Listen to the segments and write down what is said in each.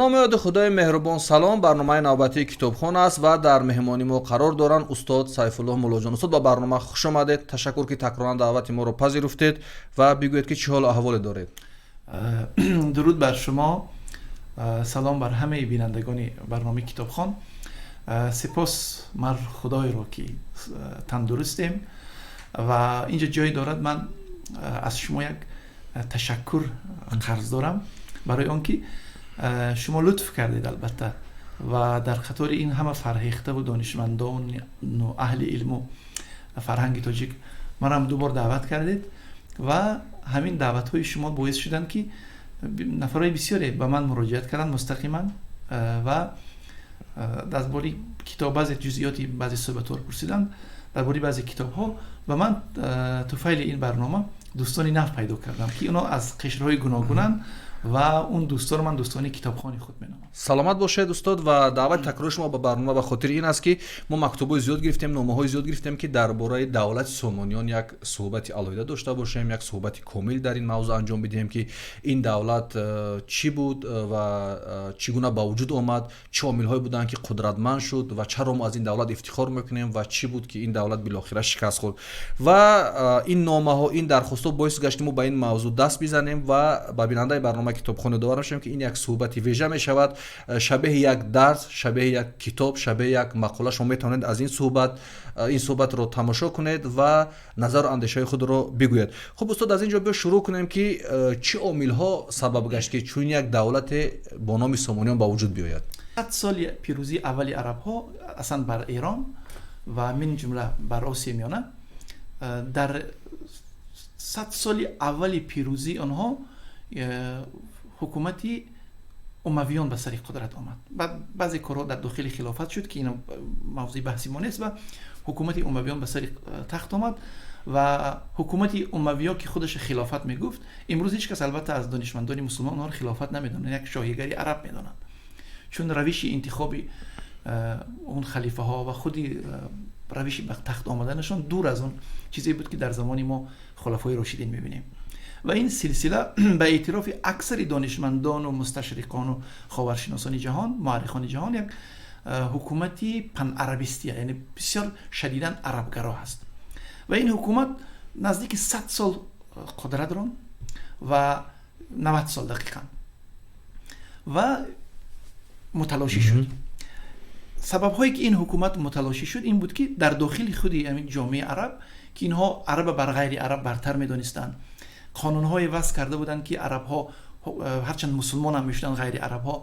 Номи ёди Худои меҳрубон. Салом, барномаи навбатии «Китобхон» аст ва дар меҳмони мо қарор доранд устод Сайфуллоҳ Муллоҷон. Устод, ба барнома хуш омадед. Ташаккур, ки такроран даъвати моро пазируфтед, ва бигӯед, ки чӣ ҳолу аҳволе доред? Дуруд бар шумо, салом бар ҳамаи бинандагони барномаи «Китобхон». Сипос мар Худойро, ки тандурустем. Ва инҷо ҷой дорад, ман аз шумо як ташаккур қарз дорам барои он ки шумо лутф кардед, албатта, ва дар қатори ин ҳама фарҳехтаву донишмандону аҳли илму фарҳанги тоҷик манам ду бор даъват кардед. Ва ҳамин даъватҳои шумо боис шуданд, ки нафарҳои бисёре ба ман муроҷиат карданд мустақиман ва дар бораи китоб баъзе ҷузъиёти баъзе суҳбатҳоро пурсиданд, дар бораи баъзе китобҳо. Ва ман туфайли ин барнома дӯстони нав пайдо кардам, ки онҳо аз қишрҳои гуногунанд ва он дӯстонро ман дӯстони китобхони худ меномам. Саломат бошед, устод. Ва даъвати такрори шумо ба барнома ба хотири ин аст, ки мо мактубҳои зиёд гирифтем, номаҳои зиёд гирифтем, ки дар бораи давлати Сомониён як суҳбати алоҳида дошта бошем, як суҳбати комил дар ин мавзӯъ анҷом бидиҳем, ки ин давлат чӣ буд ва чӣ гуна ба вуҷуд омад, чӣ омилҳое буданд, ки қудратманд шуд, ва чаро мо аз ин давлат ифтихор мекунем, ва чӣ буд, ки ин давлат билохира шикаст хӯрд. Ва ин номаҳо, ин дархостҳо боис гашт, ки мо ба ин мавзӯъ даст бизанем ва ба бинандаи барномаи «Китобхон» ёдовар мешавем, ки ин як суҳбати вежа мешавад, шабеҳи як дарс, шабеҳи як китоб, шабеҳи як мақола. Шумо метавонед аз ин суҳбат, ин суҳбатро тамошо кунед ва назару андешаҳои худро бигӯед. Хуб, устод, аз ин ҷо биё шурӯъ кунем, ки чӣ омилҳо сабаб гашт, ки чунин як давлате бо номи Сомониён ба вуҷуд биёяд? 100 соли пирӯзии аввали арабҳо аслан бар Эрон ва мин ҷумла бар Осиёи Миёна, дар 100 соли аввали пирӯзии онҳо ҳукумати Умавиён ба сари қудрат омад. Баъд баъзе корҳо дар дохили хилофат шуд, ки ин мавзӯи баҳси мо нест. Ва ҳукумати Умавиён ба сари тахт омад ва ҳукумати Умавиё, ки худаш хилофат мегуфт, имрӯз ҳеҷ кас, албатта, аз донишмандони мусулмон онҳоро хилофат намедонанд, як шоҳигарии араб медонанд, чун равиши интихоби он халифаҳо ва худи равиши ба тахт омаданашон дур аз он чизе буд, ки дар замони мо хулафои рошидин мебинем. Ва ин силсила ба эътирофи аксари донишмандону мусташриқону ховаршиносони ҷаҳон, муаррихони ҷаҳон, як ҳукумати панарабистия, яъне бисёр шадидан арабгаро ҳаст. Ва ин ҳукумат наздики 100 сол қудрат ронд ва 90 сол дақиқан ва муталошӣ шуд. Сабабҳое ки ин ҳукумат муталошӣ шуд, ин буд, ки дар дохили худи ҳамин ҷомеаи араб, ки инҳо араба бар ғайри араб бартар медонистанд, қонунҳое вазъ карда буданд, ки арабҳо ҳарчанд мусулмон ҳам мешуданд, ғайри арабҳо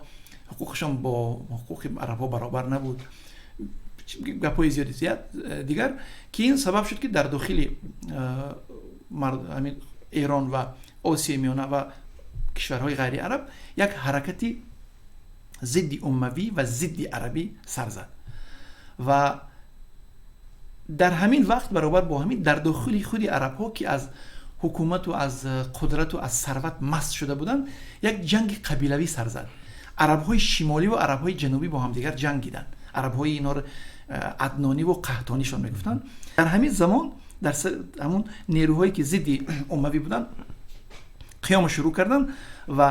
ҳуқуқашон бо ҳуқуқи арабҳо баробар набуд, гапҳои зиёди зиёд дигар, ки ин сабаб шуд, ки дар дохили ҳамин Эрон ва Осиёи Миёна ва кишварҳои ғайри араб як ҳаракати зидди умавӣ ва зидди арабӣ сар зад. Ва дар ҳамин вақт, баробар бо ҳамин, дар дохили худи арабҳо, ки аз ҳукумату аз қудрату аз сарват маст шуда буданд, як ҷанги қабилавӣ сар зад. Арабҳои шимолӣ ва арабҳои ҷанубӣ бо ҳамдигар ҷангиданд. Арабҳои инҳоро аднониву қаҳтонишон мегуфтанд. Дар ҳамин замон дар ҳамун нерӯҳое ки зидди умавӣ буданд, қиёма шурӯъ карданд. Ва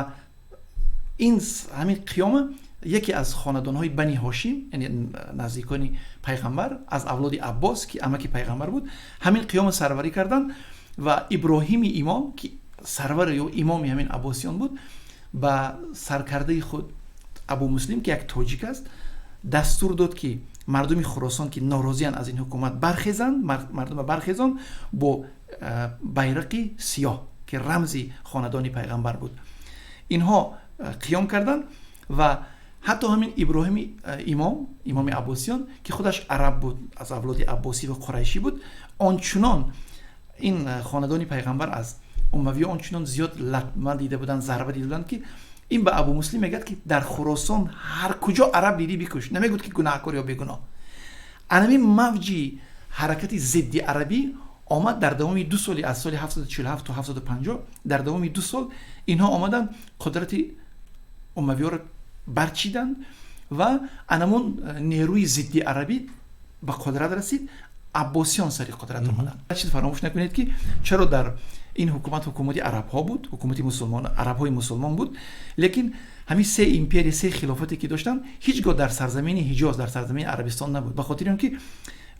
ин ҳамин қиёма яке аз хонадонҳои Бани Ҳошим, яъне наздикони пайғамбар, аз авлоди Аббос, ки амаки пайғамбар буд, ҳамин қиёма сарварӣ карданд. Ва Иброҳими имом, ки сарвар ё имоми ҳамин Аббосиён буд, ба саркардаи худ Абу Муслим, ки як тоҷик аст, дастур дод, ки мардуми Хуросон, ки норозиянд аз ин ҳукумат, бархезанд, мардума бархезон бо байрақи сиёҳ, ки рамзи хонадони пайғамбар буд. Инҳо қиём карданд. Ва ҳатто ҳамин Иброҳими имом, имоми Аббосиён, ки худаш араб буд, аз авлоди аббосӣ ва қурайшӣ буд, ончунон ин хонадони пайғамбар аз умавиё ончунон зиёд латма дида буданд, зарба дида буданд, ки ин ба Абу Муслим мегӯяд, ки дар Хуросон ҳар куҷо араб дидӣ, бикуш. Намегӯяд, ки гунаҳкор ё бегуноҳ. Анами мавҷи ҳаракати зидди арабӣ омад дар давоми 2 соли, аз соли 747 то 750. Дар давоми 2 сол инҳо омаданд, қудрати умавиёро барчиданд ва анамун нерӯи зидди арабӣ ба қудрат расид, Аббосиён сари қудрат омаданд. Чиз фаромӯш накунед, ки чаро дар ин ҳукумат, ҳукумати арабҳо буд, ҳукумати мусулмон, арабҳои мусулмон буд, лекин Ҳамин се империя, се хилофате ки доштанд, ҳеҷ гоҳ дар сарзамини Ҳиҷоз, дар сарзамини Арабистон набуд, ба хотири он ки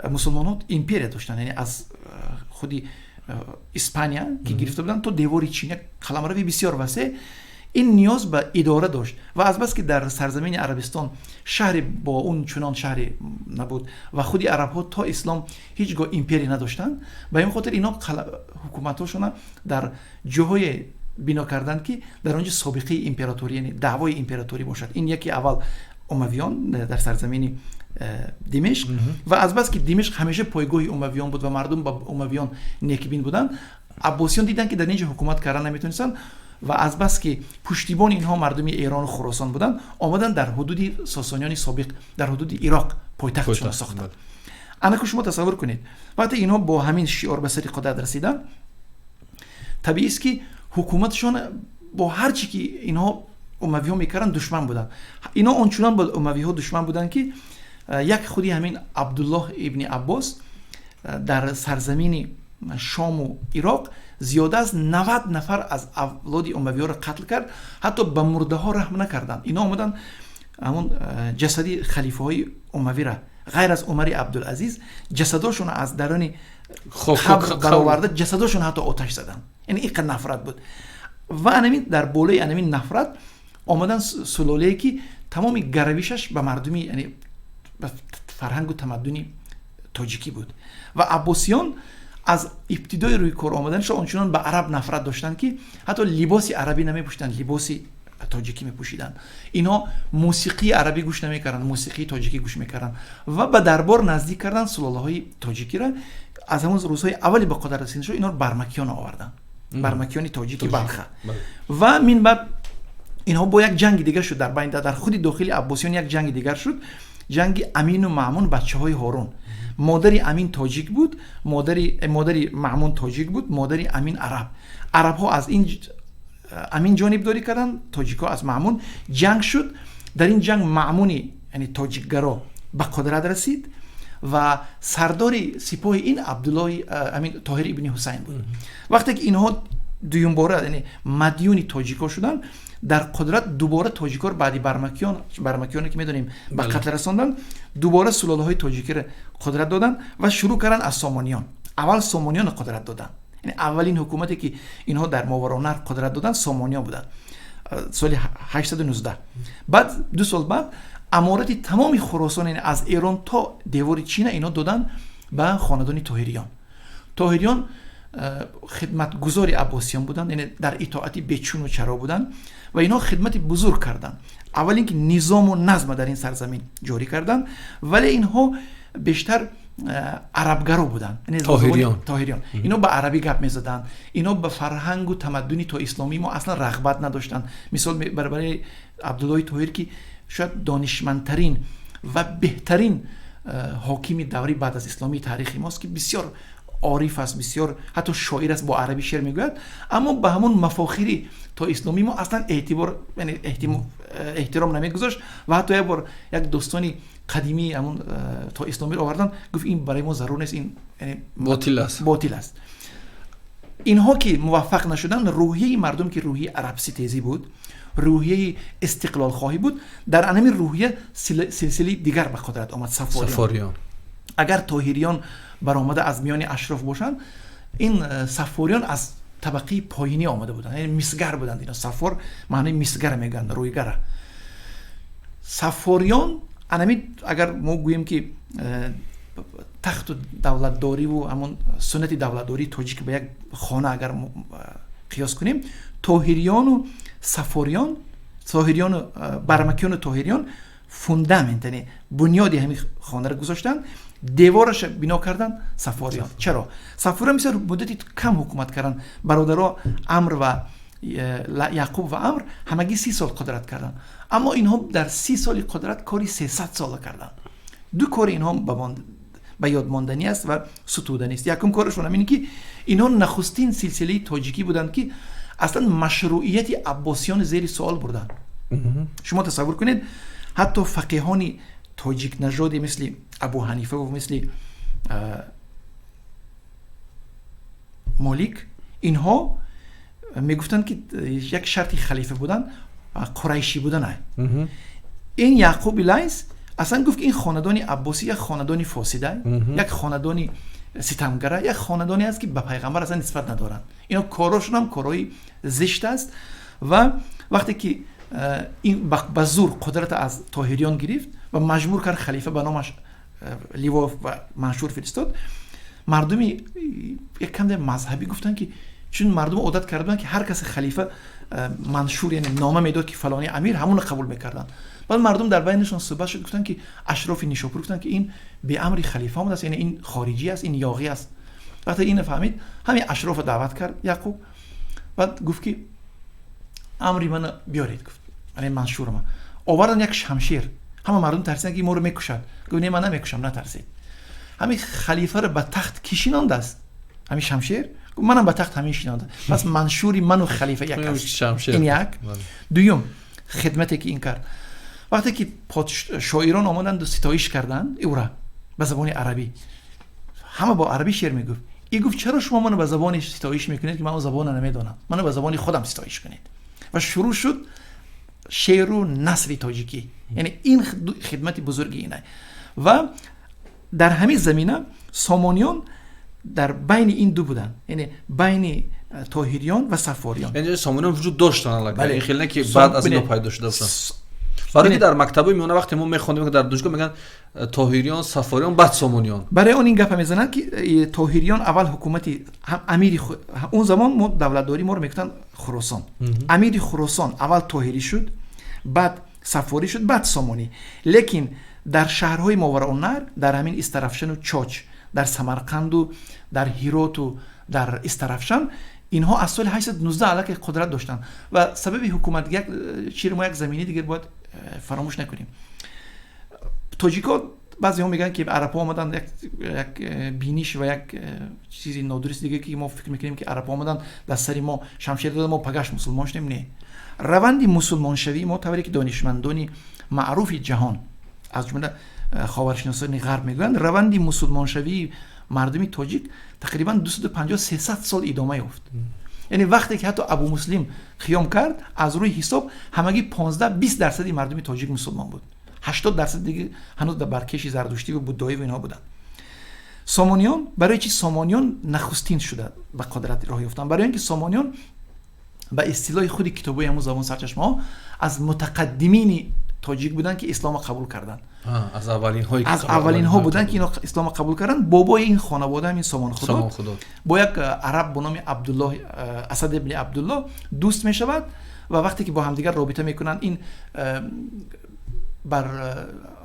мусулмонҳо империя доштанд, яъне аз худи Испания ки гирифта буданд то девори Чин, як қаламрави бисёр васеъ. Ин ниёз ба идора дошт ва азбаски дар сарзамини Арабистон шаҳре бо он чунон шаҳре набуд ва худи арабҳо то ислом ҳеҷ гоҳ империя надоштанд, ба ин хотир инҳо ҳукуматҳошона дар ҷоҳое бино карданд, ки дар он ҷо собиқаи императорӣ, яъне даъвои императорӣ бошад. Ин яке аввал Умавиён дар сарзамини Димишқ ва азбаски Димишқ ҳамеша пойгоҳи Умавиён буд ва мардум ба Умавиён некбин буданд, Аббосиён диданд, ки дар ин ҷо ҳукумат кардан наметонистанд ва азбаски пуштибони инҳо мардуми Эрону Хуросон буданд, омаданд дар ҳудуди Сосониёни собиқ, дар ҳудуди Ироқ пойтахтшонро сохтанд. Анаку шумо тасаввур кунед, вақте инҳо бо ҳамин шиор ба сари қудрат расиданд, табиист, ки ҳукуматшон бо ҳар чӣ ки инҳо Умавиҳо мекарданд, душман буданд. Инҳо ончунон бо Умавиҳо душман буданд, ки як худи ҳамин Абдуллоҳ ибни Аббос дар сарзамини Шому Ироқ зиёда аз 90 нафар аз авлоди Умавиҳоро қатл кард. Ҳатто ба мурдаҳо раҳм накарданд. Инҳо омаданд, ҳамон ҷасади халифаҳои Умавира, ғайр аз Умари Абдулазиз, ҷасадошонро аз даруни қабр бароварда, ҷасадошон ҳатто оташ заданд. Яъне ин қадр нафрат буд ва анамин дар болои анамин нафрат омадан сулолае, ки тамоми гаравишаш ба мардуми, яъне ба фарҳангу тамаддуни тоҷикӣ буд. Ва Аббосиён аз ибтидои рӯи кор омаданашон ончунон ба араб нафрат доштанд, ки ҳатто либоси арабӣ намепӯшиданд, либоси тоҷикӣ мепӯшиданд. Инҳо мусиқии арабӣ гӯш намекарданд, мусиқии тоҷикӣ гӯш мекарданд ва ба дарбор наздик карданд сулолаҳои тоҷикиро. Аз ҳамон рӯзҳои аввали ба қудрат расиданашон инҳоро Бармакиён оварданд, Бармакиёни тоҷики Балха. Ва мин баъд инҳо бо як ҷанги дигар шуд дар байн, дар худи дохили Аббосиён як ҷанги дигар шуд, ҷанги Амину Маъмун, бачаҳои Ҳорун. Модари Амин тоҷик буд, модари Маъмун тоҷик буд, модари Амин араб. Арабҳо аз ин Амин ҷонибдорӣ карданд, тоҷикҳо аз Маъмун. Ҷанг шуд. Дар ин ҷанг Маъмуни, яъне тоҷикгаро, ба қудрат расид ва сардори сипоҳи ин Абдуллоҳи Амин Тоҳир ибни Ҳусайн буд. Вақте ки инҳо дуюмбора, яъне мадюни тоҷикҳо шуданд, дар қудрат дубора тоҷикҳоро баъди Бармакиён, Бармакиёне ки медонем, ба қатл расонданд, дубора сулолаҳои тоҷикиро қудрат доданд ва шурӯъ карданд аз Сомониён. Аввал Сомониёнро қудрат доданд, яъне аввалин ҳукумате ки инҳо дар Мовароуннаҳр қудрат доданд, Сомониён буданд соли 819. Баъд 2 сол баъд аморати тамоми Хуросон, яъне аз Эрон то девори Чина, инҳо доданд ба хонадони Тоҳириён. Тоҳириён хидматгузори Аббосиён буданд, яъне дар итоати бечуну чаро буданд ва инҳо хидмати бузург карданд. Аввал ин ки низому назма дар ин сарзамин ҷорӣ карданд, вале инҳо бештар арабгаро буданд. Тоҳириён инҳо ба арабӣ гап мезаданд, инҳо ба фарҳангу тамаддуни то исломии мо аслан рағбат надоштанд. Мисол, баробари Абдуллоҳи Тоҳир, ки шояд донишмандтарин ва беҳтарин ҳокими давраи баъд аз исломии таърихи мост, ки бисёр ориф аст, бисёр ҳатто шоир аст, бо арабӣ шеър мегӯяд, аммо ба ҳамон мафохири то исломии мо аслан эътибор, эҳтиром намегузошт ва ҳатто як бор як достони қадимии ҳамон то исломиро овардан, гуфт: «Ин барои мо зарур нест, ин ботил аст». Ботил аст. Инҳо ки муваффақ нашуданд, рӯҳияи мардум, ки рӯҳияи арабситезӣ буд, рӯҳияи истиқлолхоҳӣ буд, дар анами рӯҳия силсилаи дигар ба қудрат омад: Саффориён. Агар Тоҳириён баромада аз миёни ашроф бошанд, ин Саффориён аз табақаи поинӣ омада буданд, яъне мисгар буданд. Ино саффор маънои мисгара мегӯянд, рӯйгара. Саффориён анами, агар мо гӯем, ки тахту давлатдориву ҳамон суннати давлатдории тоҷик ба як хона агар қиёс кунем, Тоҳириёну Саффориён, Тоҳириёну Бармакиёну Тоҳириён фундамент, яъне бунёди ҳамин хонаро гузоштанд, девораша бино карданд Саффориён. Чаро Саффориён бисёр муддати кам ҳукумат карданд? Бародаро Амр ва Яъқуб ва Амр ҳамагӣ 30 сол қудрат карданд, аммо инҳо дар 30 соли қудрат кори 300 сола карданд. Ду кори инҳо ба ёд монданӣ аст ва сутуданист. Якум корашон ҳамин, ки инҳо нахустин силсилаи тоҷикӣ буданд, ки аслан машрӯъияти Аббосиёни зери суол бурданд. Шумо тасаввур кунед, ҳатто фақеҳони тоҷикнажоде мисли Абу Ҳанифа ва мисли Молик, инҳо мегуфтанд, ки як шарти халифа будан Қурайшӣ будан. Ин Яъқуби Лайс аслан гуфт, ки ин хонадони Аббосӣ як хонадони фосида, як хонадони ситамгара, як хонадоне аст, ки ба пайғамбар аслан нисбат надоранд. Ино корашон ҳам корҳои зишт аст. Ва вақте ки ин ба зур қудрат аз Тоҳириён гирифт ва маҷбур кард халифа ба номаш ливо ва маншур фиристод, мардуми як кам мазҳабӣ гуфтанд, ки чун мардум одат карда буданд, ки ҳар касе халифа маншур, яъне нома медод, ки фалони амир, ҳамонро қабул мекарданд. Баъд мардум дар байнашон суҳбат шуд, гуфтанд, ки ашрофи Нишопур гуфтанд, ки ин беамри халифа омадааст, яъне ин хориҷӣ аст, ин ёғӣ аст. Вақте инро фаҳмид, ҳамин ашрофро даъват кард Яъқуб, баъд гуфт, ки амри мана биёред. Гуфт, яъне маншури ман овардан, як шамшер. Ҳама мардум тарсиданд, ки моро мекушад. Гуфт: не, ман намекушам, натарсед. Ҳамин халифаро ба тахт ки шинондааст? Ҳамин шамшер. Гуфт: манам ба тахт ҳамин шинонда, пас маншури ману халифа як аст. Ин як. Дуюм хидмате, ки ин кард, вақте ки шоирон омаданду ситоиш карданд ӯра ба забони арабӣ, ҳама бо арабӣ шеър мегуфт, и гуфт: чаро шумо маро ба забони ситоиш мекунед, ки ман он забонро намедонам? Маро ба забони худам ситоиш кунед. Ва шурӯъ шуд шеъру насри тоҷикӣ. Яъне ин хидмати бузурги ина. Ва дар ҳамин замина Сомониён дар байни ин ду буданд, яъне байни Тоҳириён ва Саффориён. Яъне Сомониён вуҷуд доштанд аллакай, ин хеле не, ки баъд аз ино пайдо шуда бошанд. Барои ки дар мактабҳои миёна вақте мо мехондем, дар донишгоҳ мегӯянд Тоҳириён, Саффориён, баъд Сомониён. Барои он ин гапа мезананд, ки Тоҳириён аввал ҳукумати амири он замон, мо давлатдорӣ моро мегуфтанд Хуросон, амири Хуросон аввал Тоҳирӣ шуд, баъд Саффорӣ шуд, баъд Сомонӣ. Лекин дар шаҳрҳои Моварауннаҳр, дар ҳамин Истарафшану Чоч, дар Самарқанду дар Ҳироту дар Истарафшан, инҳо аз соли 819 аллакай қудрат доштанд. Ва сабаби ҳукумат як чиро мо як замини дигар бояд фаромӯш накунем. Тоҷико, баъзеҳо мегӯянд, ки арабҳо омаданд, як биниш ва як чизи нодуруст диге, ки мо фикр мекунем, ки арабҳо омаданд, дар сари мо шамшер доданд, мо пагаш мусулмон шудем. Не, раванди мусулмоншавии мо, тавре ки донишмандони маъруфи ҷаҳон, аз ҷумла ховаршиносони ғарб мегӯянд, раванди мусулмоншавии мардуми тоҷик тақрибан 250-300 сол идома ёфт. Яъне вақте ки ҳатто Абу Муслим қиём кард, аз рӯи ҳисоб ҳамагӣ 15-20 дарсади мардуми тоҷик мусулмон буд, 80% дига ҳанӯз дар баркеши зардуштиву буддоиву инҳо буданд. Сомониён, барои чи Сомониён нахустин шуда ба қудрат роҳ ёфтанд? Барои он ки Сомониён ба истилоҳи худи китобҳои ҳамун забон, сарчашмаҳо, аз мутақаддимини тоҷик буданд, ки исломро қабул карданд. Аз аввалинҳое. Аз аввалинҳо буданд, ки ино исломро қабул карданд. Бобои ин хонавода, ҳамин Сомонхудо, бо як араб бо номи Абдуллоҳ, Асад ибни Абдуллоҳ дӯст мешавад. Ва вақте ки бо ҳамдигар робита мекунанд, ин бар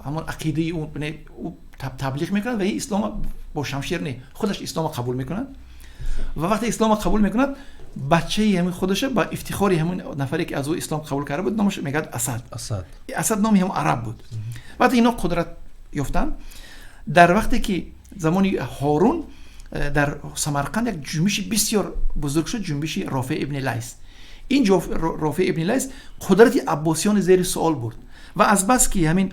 ҳамон ақидаи ӯ таблиғ мекунад ва ин ислома бо шамшер не, худаш ислома қабул мекунад. Ва вақте ислома қабул мекунад, бачаи ҳамин худаша ба ифтихори ҳамин нафаре, ки аз ӯ ислом қабул карда буд, номаш мегӯяд Асад. Асад. Асад номи ҳамон араб буд. Вақте ино қудрат ёфтанд, дар вақте ки замони Ҳорун дар Самарқанд як ҷунбиши бисёр бузург шуд, ҷунбиши Рофеъ ибни Лайс. Ин Рофеъ ибни Лайс қудрати аббосиёни зери суол бурд. Ва азбаски ҳамин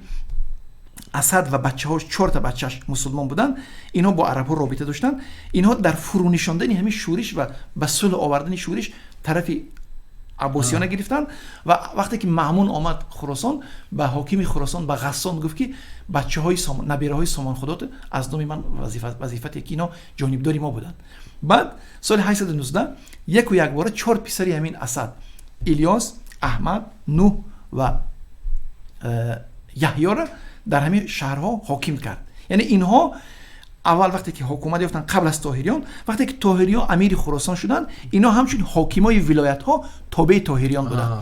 Асад ва бачаҳош, чорта бачааш мусулмон буданд, инҳо бо арабҳо робита доштанд, инҳо дар фурӯнишондани ҳамин шӯриш ва ба сулҳ овардани шӯриш тарафи аббосиёна гирифтанд. Ва вақте ки Маъмун омад Хуросон, ба ҳокими Хуросон, ба Ғассон гуфт, ки бачаҳои набираҳои Сомонхудот аз номи ман вазифате, ки ино ҷонибдори мо буданд. Баъд соли 819 яку якбора чор писари ҳамин Асад, Илёс, Аҳмад, Нуҳ ва Яҳёра дар ҳамин шаҳрҳо ҳоким кард. Яъне инҳо аввал вақте ки ҳукумат ёфтанд, қабл аз Тоҳириён, вақте ки Тоҳириён амири Хуросон шуданд, инҳо ҳамчун ҳокимои вилоятҳо тобеи Тоҳириён буданд.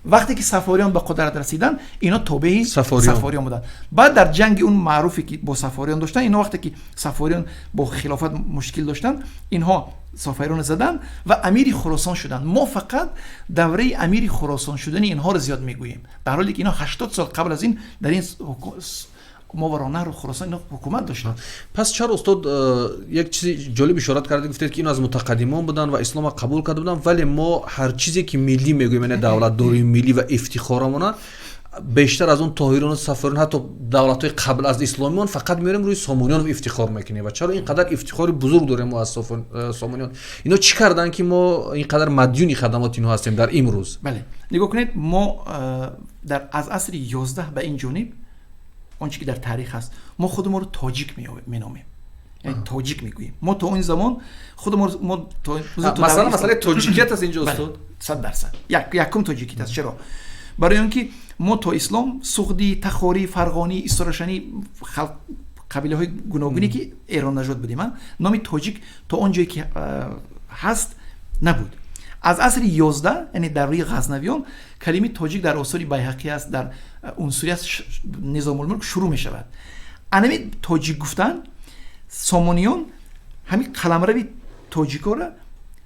Вақте ки Сафориён ба қудрат расиданд, инҳо тобеи Сафориён буданд. Баъд дар ҷанги он маъруфе, ки бо Сафориён доштанд, инҳо вақте ки Сафориён бо хилофат мушкил доштанд, инҳо Сафориёнро заданд ва амири Хуросон шуданд. Мо фақат давраи амири Хуросон шудани инҳоро зиёд мегӯем, дар ҳоле ки инҳо 80 сол қабл аз ин дар ин Мовароуннаҳру Хуросон ино ҳукумат доштанд. Пас чаро, устод, як чизи ҷолиб ишорат кардед, гуфтед, ки ино аз мутақаддимон буданд ва исломро қабул карда буданд, вале мо ҳар чизе ки миллӣ мегӯем, яъне давлатдории миллӣ ва ифтихоромона Бештар аз он Тоҳирону Саффориён, ҳатто давлатҳои қабл аз исломиён, фақат меорем, рӯи Сомониён ифтихор мекунем. Ва чаро ин қадар ифтихори бузург дорем мо аз Сомониён? Ино чӣ карданд, ки мо ин қадар мадюни хадамоти инҳо ҳастем дар имрӯз? Бале, нигоҳ кунед, мо дар аз асри 11 ба ин ҷониб, он чи ки дар таърих ҳаст, мо худамонро тоҷик меномем, яъне тоҷик мегӯем. Мо то он замон худамонро мо Масалан, масъалаи тоҷикият аст инҷо, устод? 100%. Якум тоҷикият аст. Чаро? Барои он ки мо то ислом суғдӣ, тахорӣ, фарғонӣ, истаравшанӣ, халқ, қабилаҳои гуногуне ки эроннажод будем, номи тоҷик то он ҷое ки ҳаст набуд. Аз асри 11, яъне давраи Ғазнавиён, калимаи тоҷик дар осори Байҳақӣ аст, дар Унсурӣ аст, Низомулмулк шурӯъ мешавад. Анами тоҷик гуфтан, Сомониён ҳамин қаламрави тоҷикоро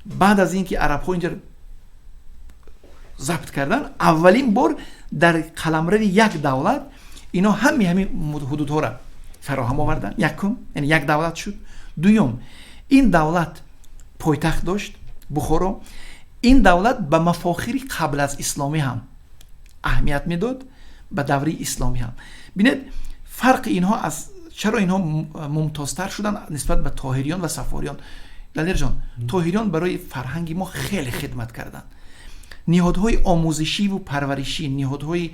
баъд аз ин ки арабҳо инҷа забт кардан, аввалин бор дар қаламрави як давлат ино ҳами ҳамин ҳудудҳоро фароҳам оварданд. Якум, яъне як давлат шуд. Дуюм, ин давлат пойтахт дошт, Бухоро. Ин давлат ба мафохири қабл аз исломӣ ҳам аҳамият медод, ба давраи исломӣ ҳам. Бинед, фарқи инҳо аз чаро инҳо мумтозтар шуданд нисбат ба Тоҳириён ва Саффориён? Далерҷон, Тоҳириён барои фарҳанги мо хеле хидмат карданд. Ниҳодҳои омӯзишиву парваришӣ, ниҳодҳои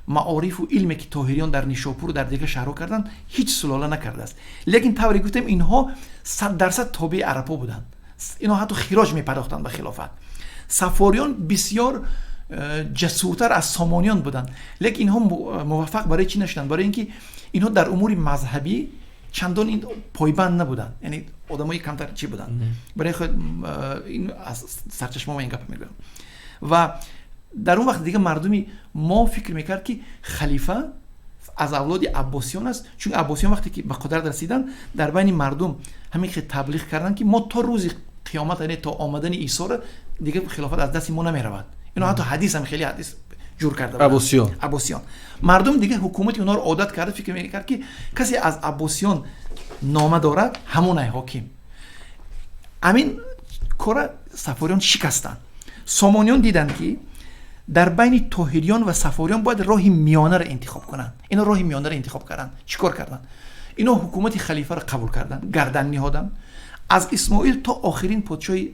маорифу илме ки Тоҳириён дар Нишопуру дар дигар шаҳрҳо карданд, ҳеҷ сулола накардааст. Лекин тавре гуфтем, инҳо 100% тобеи арабҳо буданд, инҳо ҳатто хироҷ мепардохтанд ба хилофат. Саффориён бисёр ҷасуртар аз Сомониён буданд, лекин инҳо муваффақ барои чӣ нашуданд? Барои ин ки инҳо дар умури мазҳабӣ чандон ин пойбанд набуданд, яъне одамои камтар чӣ буданд. Барои худ ин аз сарчашма ин гапа мегӯям. Ва дар он вақт дига мардуми мо фикр мекард, ки халифа аз авлоди Аббосиён аст, чун Аббосиён вақте ки ба қудрат расиданд, дар байни мардум ҳамин хел таблиғ карданд, ки мо то рӯзи қиёмат, яъне то омадани Исоро, дига хилофат аз дасти мо намеравад. Ино ҳатто ҳадис ҳам, хеле ҳадис ҷур карда. Аббосиён. Аббосиён. Мардум дига ҳукумати онҳоро одат карда, фикр мекард, ки касе аз Аббосиён нома дорад, ҳамонай ҳоким. Ҳамин кора Саффориён шикастанд. Сомониён диданд, ки дар байни Тоҳириён ва Саффориён бояд роҳи миёнаро интихоб кунанд. Ино роҳи миёнаро интихоб карданд. Чӣ кор карданд? Ино ҳукумати халифаро қабул карданд, гардан ниҳоданд. Аз Исмоил то охирин подшоҳи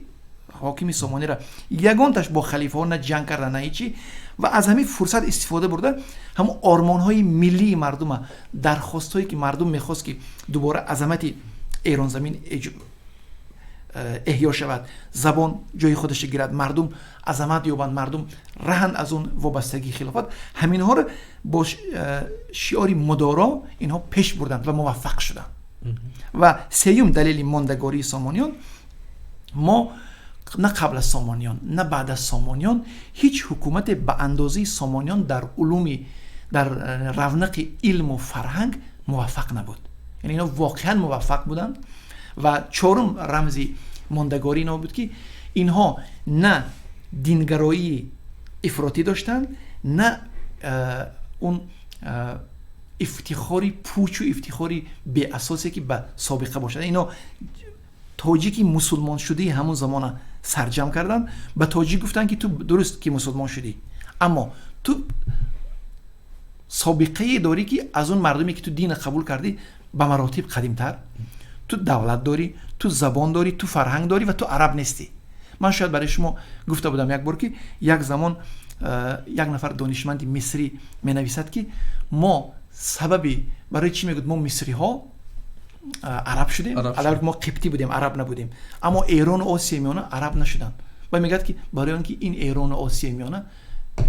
ҳокими Сомониро ягонташ бо халифаҳо на ҷанг карда, на ҳечи. Ва аз ҳамин фурсат истифода бурда, ҳамон ормонҳои миллии мардума, дархостҳое ки мардум мехост, ки дубора азамати Эронзамин эҳё шавад, забон ҷои худашро гирад, мардум азамат ёбанд, мардум раҳанд аз он вобастагии хилофат, ҳаминҳоро бо шиори мудоро инҳо пеш бурданд ва муваффақ шуданд. Ва сеюм далели мондагории Сомониён: мо на қабл аз Сомониён, на баъд аз Сомониён ҳеҷ ҳукумате ба андозаи Сомониён дар улуми, дар равнақи илму фарҳанг муваффақ набуд. Яъне инҳо воқеан муваффақ буданд. Ва чорум рамзи мондагорӣ инҳо буд, ки инҳо на дингароии ифротӣ доштанд, на он ифтихори пучу ифтихори беасосе, ки ба собиқа бошад. Ино тоҷики мусулмоншудаи ҳамон замона сарҷамъ карданд, ба тоҷик гуфтанд, ки ту дуруст ки мусулмон шудӣ, аммо ту собиқае дорӣ, ки аз он мардуме ки ту дина қабул кардӣ, ба маротиб қадимтар. Ту давлат дорӣ, ту забон дорӣ, ту фарҳанг дорӣ ва ту араб нестӣ. Ман шояд барои шумо гуфта будам як бор, ки як замон як нафар донишманди мисрӣ менависад, ки мо сабаби барои чӣ, мегӯяд, мо мисриҳо араб шудем, мо қибтӣ будем, араб набудем, аммо Эрону Осиёи Миёна араб нашуданд. Ва мегӯяд, ки барои он ки ин Эрону Осиёи Миёна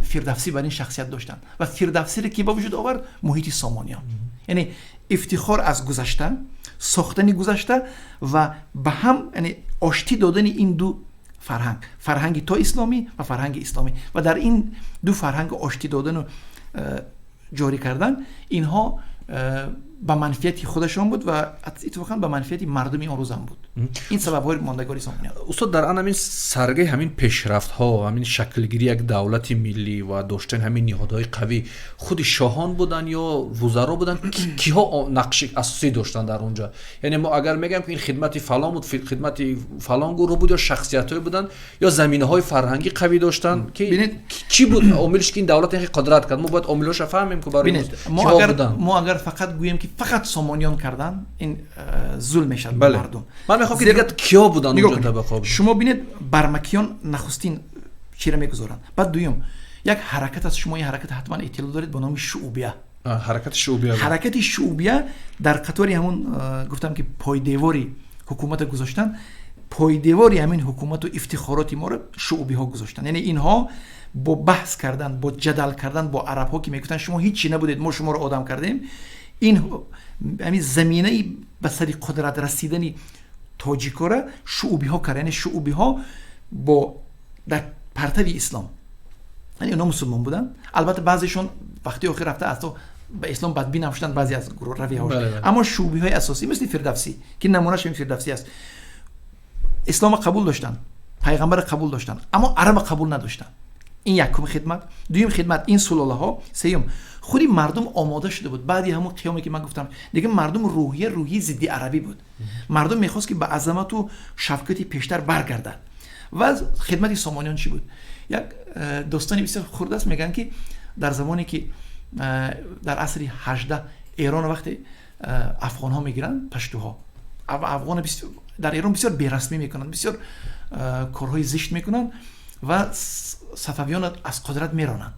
Фирдавсӣ бар ин шахсият доштанд. Ва Фирдавсире ки ба вуҷуд овард муҳити Сомониён. Яъне ифтихор аз гузашта, сохтани гузашта ва ба ҳам, яъне оштӣ додани ин ду фарҳанг, фарҳанги то исломӣ ва фарҳанги исломӣ, ва дар ин ду фарҳанг оштӣ додану ҷорӣ кардан инҳо. Ба манфиати худашон буд ва иттифоқан ба манфиати мардуми он рӯзам буд. Ин сабабҳои мондагори Сомониён. Устод, дар ан ҳамин саргаи ҳамин пешрафтҳо, ҳамин шаклгирии як давлати миллӣ ва доштани ҳамин ниҳодҳои қавӣ худи шоҳон буданд ё вузаро буданд? Киҳо нақши асосӣ доштанд дар он ҷо? Яъне мо агар мегӯем, ки ин хидмати фалон буд, хидмати фалон гурӯҳ буд ё шахсиятҳое буданд ё заминаҳои фарҳангӣ қавӣ доштанд, ки чӣ буд омилш, ки ин давлат ин қудрат кард? Мо бояд омилҳоша фаҳмем, ки барои мо агар фақат гӯем, ки фақат Сомониён карданд, ин зулм мешавад ба мардум. Ман мехоҳам, ки дигар киё буданд онҷо табақаҳо. Шумо бинед, Бармакиён нахустин чиро мегузоранд, баъд дуюм як ҳаракат аст. Шумо ин ҳаракат ҳатман иттилоъ доред, ба номи Шуубия. Ҳаракати Шуубия. Ҳаракати Шуубия дар қатори ҳамун гуфтам, ки пойдевори ҳукумата гузоштан, пойдевори ҳамин ҳукумату ифтихороти моро шуубиҳо гузоштанд. Яъне инҳо бо баҳс кардан, бо ҷадал кардан бо арабҳо, ки мегуфтанд, шумо ҳичи набудед, мо шуморо одам кардем, ин ҳамин заминаи ба сари қудрат расидани тоҷикора шуубиҳо кард. Яъне шуубиҳо бо дар партави ислом, яъне онҳо мусулмон буданд. Албатта, баъзешон вақти охир рафта аз ба ислом бадбин ҳам шуданд, баъзе аз равияҳош, аммо шуубиҳои асосӣ, мисли Фирдавсӣ, ки намунаш ин Фирдавсӣ аст, ислома қабул доштанд, пайғамбара қабул доштанд, аммо араба қабул надоштанд. Ин якум хидмат. Дуюм хидмат ин сулолаҳо. Сеюм, худи мардум омода шуда буд. Баъди ҳамун қиёме, ки ман гуфтам, дига мардум рӯҳия, рӯҳии зидди арабӣ буд. Мардум мехост, ки ба азамату шавкати пештар баргардад. Ва хидмати Сомониён чӣ буд? Як достони бисёр хурд аст. Мегӯянд, ки дар замоне ки дар асри 18 Эрон вақте афғонҳо мегиранд, паштуҳо афғона дар Эрон бисёр берасмӣ мекунанд, бисёр корҳои зишт мекунанд ва сафавиён аз қудрат меронанд.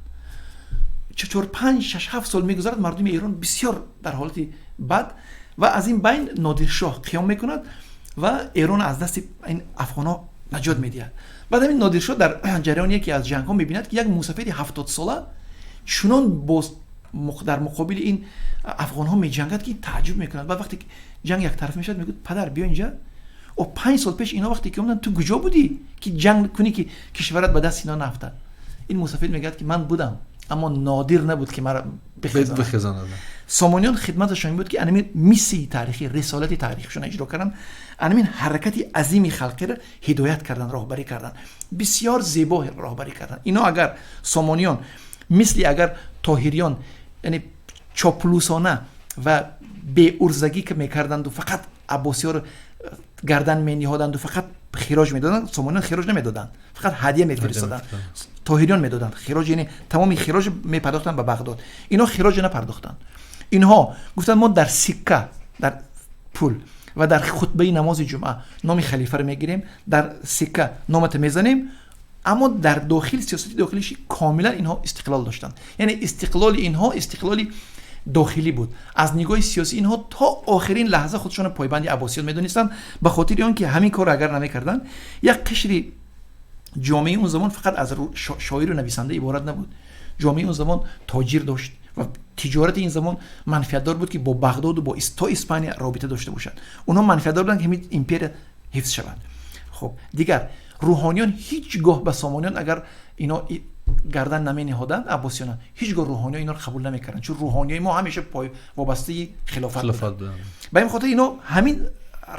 4, 5, 6, 7 сол мегузарад, мардуми Эрон бисёр дар ҳолати бад, ва аз ин байн Нодиршоҳ қиём мекунад ва Эрон аз дасти ин афғонҳо наҷот медиҳад. Баъд ҳамин Нодиршоҳ дар ҷараёни яке аз ҷангҳо мебинад, ки як мусафиди 70сола чунон боз дар муқобили ин афғонҳо меҷангад, ки тааҷҷуб мекунад. Баъд вақте ҷанг яктараф мешавад, мегӯяд: «Падар, биё инҷа. О, 5 сол пеш ино вақте ки омаданд, ту куҷо будӣ, ки ҷанг кунӣ, ки кишварат ба дасти ино наафтад?» Ин мусафид мегӯяд, ки ман будам, аммо Нодир набуд, ки маро бихезонад. Сомониён хидматашон ин буд, ки анамин миссияи таърихӣ, рисолати таърихишон иҷро карданд, анамин ҳаракати азими халқиро ҳидоят карданд, роҳбарӣ карданд, бисёр зебо роҳбарӣ карданд. Ино агар Сомониён мисли агар Тоҳириён, яъне чоплусона ва беурзагӣ ки мекарданду, фақат аббосиёро гардан мениҳоданду, фақат хироҷ медоданд. Сомониён хироҷ намедоданд, фақат ҳадия мефиристоданд. Тоҳириён медоданд хироҷ, яъне тамоми хироҷ мепардохтанд ба Бағдод. Инҳо хироҷ напардохтанд. Инҳо гуфтанд, мо дар сикка, дар пул ва дар хутбаи намози ҷумъа номи халифаро мегирем, дар сикка номата мезанем, аммо дар дохил, сиёсати дохилиши комилан инҳо истиқлол доштанд. Яъне истиқлоли инҳо истиқлоли дохилӣ буд. Аз нигоҳи сиёсӣ инҳо то охирин лаҳза худшонро пойбанди аббосиён медонистанд, ба хотири он ки ҳамин корро агар намекарданд, як қишри ҷомеаи он замон фақат аз шоиру нависанда иборат набуд. Ҷомеаи он замон тоҷир дошт ва тиҷорати ин замон манфиатдор буд, ки бо Бағдоду бо то Испания робита дошта бошад. Онҳо манфиатдор буданд, ки ҳамин империя ҳифз шавад. Хуб, дигар рӯҳониён ҳеҷ гоҳ ба Сомониён агар ино гардан намениҳоданд, аббосиёна, ҳеҷ гоҳ рӯҳониён инро қабул намекарданд, чун рӯҳониёи мо ҳамеша вобастаи хилофат. Буданд. Ба ин хотир ино ҳамин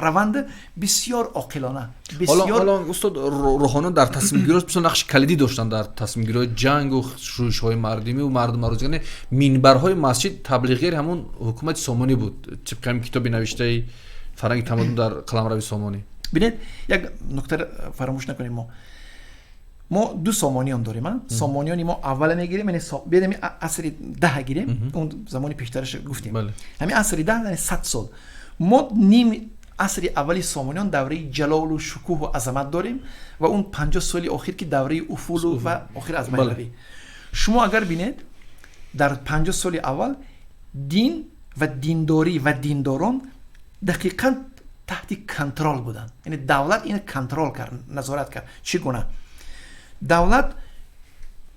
раванд бисёр оқилона. Бисёр устод, рӯҳониён дар тасмимгириҳо бисёр нақши калидӣ доштанд, дар тасмимгириҳои ҷангу шӯришҳои мардумӣ ва мардумарӯзӣ. Яъне минбарҳои масҷид таблиғгари ҳамун ҳукумати Сомонӣ буд, тибқи ҳамин китоби навиштаи «Фарҳанги тамаддун дар қаламрави Сомонӣ». Бинед, як нуктаро фаромӯш накунем. Мо ду Сомониён дорем. Сомониёни мо аввала мегирем, яъне биёд асри 10 гирем, он замони пештараш гуфтем, ҳамин асри 10, яъне 100 сол. Мо ним асри аввали Сомониён давраи ҷалолу шукӯҳу азамат дорем ва он 50 соли охир, ки давраи уфулу ва охир аз байнравӣ. Шумо агар бинед, дар 50 соли аввал дин ва диндорӣ ва диндорон дақиқан таҳти контрол буданд, яъне давлат ина контрол кард, назорат кард. Чӣ гуна? Давлат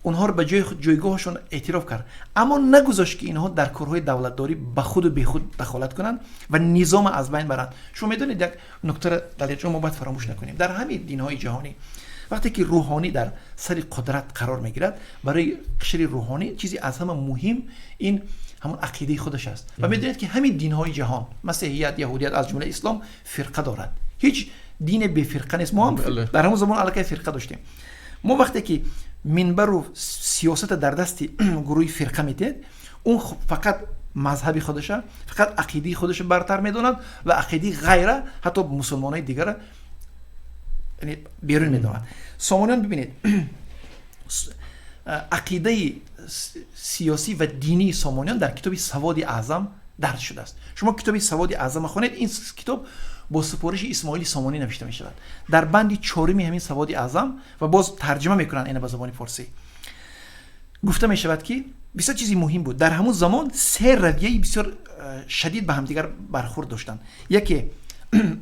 онҳоро ба ҷойгоҳашон эътироф кард, аммо нагузошт, ки инҳо дар корҳои давлатдорӣ ба худу бехуд дахолат кунанд ва низома аз байн баранд. Шумо медонед, як нуктаро дар ҷо мо бояд фаромӯш накунем. Дар ҳамин динҳои ҷаҳонӣ Вақте ки рӯҳонӣ дар сари қудрат қарор мегирад, барои қишри рӯҳонӣ чизе аз ҳама муҳим ин ҳамон ақидаи худаш аст. Ва медонед, ки ҳамин динҳои ҷаҳон, масеҳият, яҳудият, аз ҷумла ислом, фирқа дорад. Ҳеҷ дине бефирқа нест. Мо ҳам дар ҳамон замон аллакай фирқа доштем. Мо вақте ки минбару сиёсата дар дасти гурӯҳи фирқа медиҳед, он фақат мазҳаби худаша, фақат ақидаи худаша бартар медонад ва ақидаи ғайра, ҳатто мусулмонои дигара берун медонад. Сомониён, бибинед, ақидаи сиёсӣ ва динии сомониён дар китоби Саводи Аъзам дарҷ шудааст. Шумо китоби Саводи Аъзама хонед. Ин китоб бо супориши Исмоили Сомонӣ навишта мешавад. Дар банди чоруми ҳамин Саводи Аъзам, ва боз тарҷима мекунанд ина ба забони форсӣ, гуфта мешавад, ки бисёр чизи муҳим буд. Дар ҳамон замон се равияи бисёр шадид ба ҳамдигар бархӯрд доштанд: яке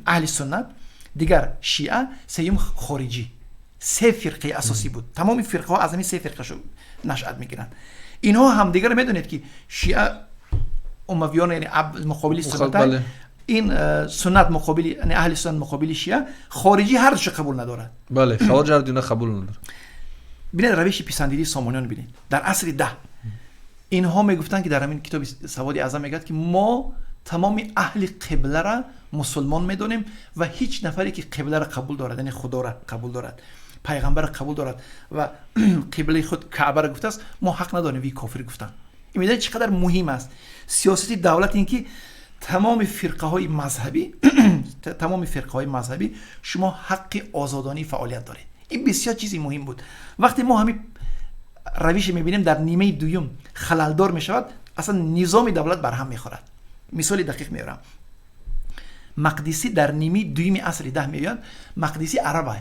аҳли суннат, дигар шиа, сеюм хориҷӣ. Се фирқаи асосӣ буд. Тамоми фирқаҳо аз ҳамин се фирқа нашъат мегиранд. Инҳо ҳамдигарро, медонед, ки шиа умавиён, яъне муқобили суннат, ин суннат муқобили, яъне аҳли суннат муқобили шиа, хориҷӣ ҳар душо қабул надорад. Бале, хавориҷ ҳар дуна қабул надорад. Бинед, равиши писандидии сомониён, бинед, дар асри 10 инҳо мегуфтанд, ки дар ҳамин китоби Саводи Аъзам мегӯяд, ки мо тамоми аҳли қиблара мусулмон медонем ва ҳеҷ нафаре ки қибларо қабул дорад, яъне худоро қабул дорад, пайғамбарро қабул дорад ва қиблаи худ Каъбаро гуфтааст, мо ҳақ надорем ви кофир гуфтан. Ин медонед, чӣ қадар муҳим аст сиёсати давлат, ин ки тамоми фирқаҳои мазҳабӣ шумо ҳаққи озодонии фаъолият доред. Ин бисёр чизи муҳим буд. Вақте мо ҳамин равише мебинем, дар нимаи дуюм халалдор мешавад, аслан низоми давлат барҳам мехӯрад. Мисоли дақиқ меорам. Мақдисӣ дар нимаи дуюми асри 10 меояд. Мақдисӣ араба,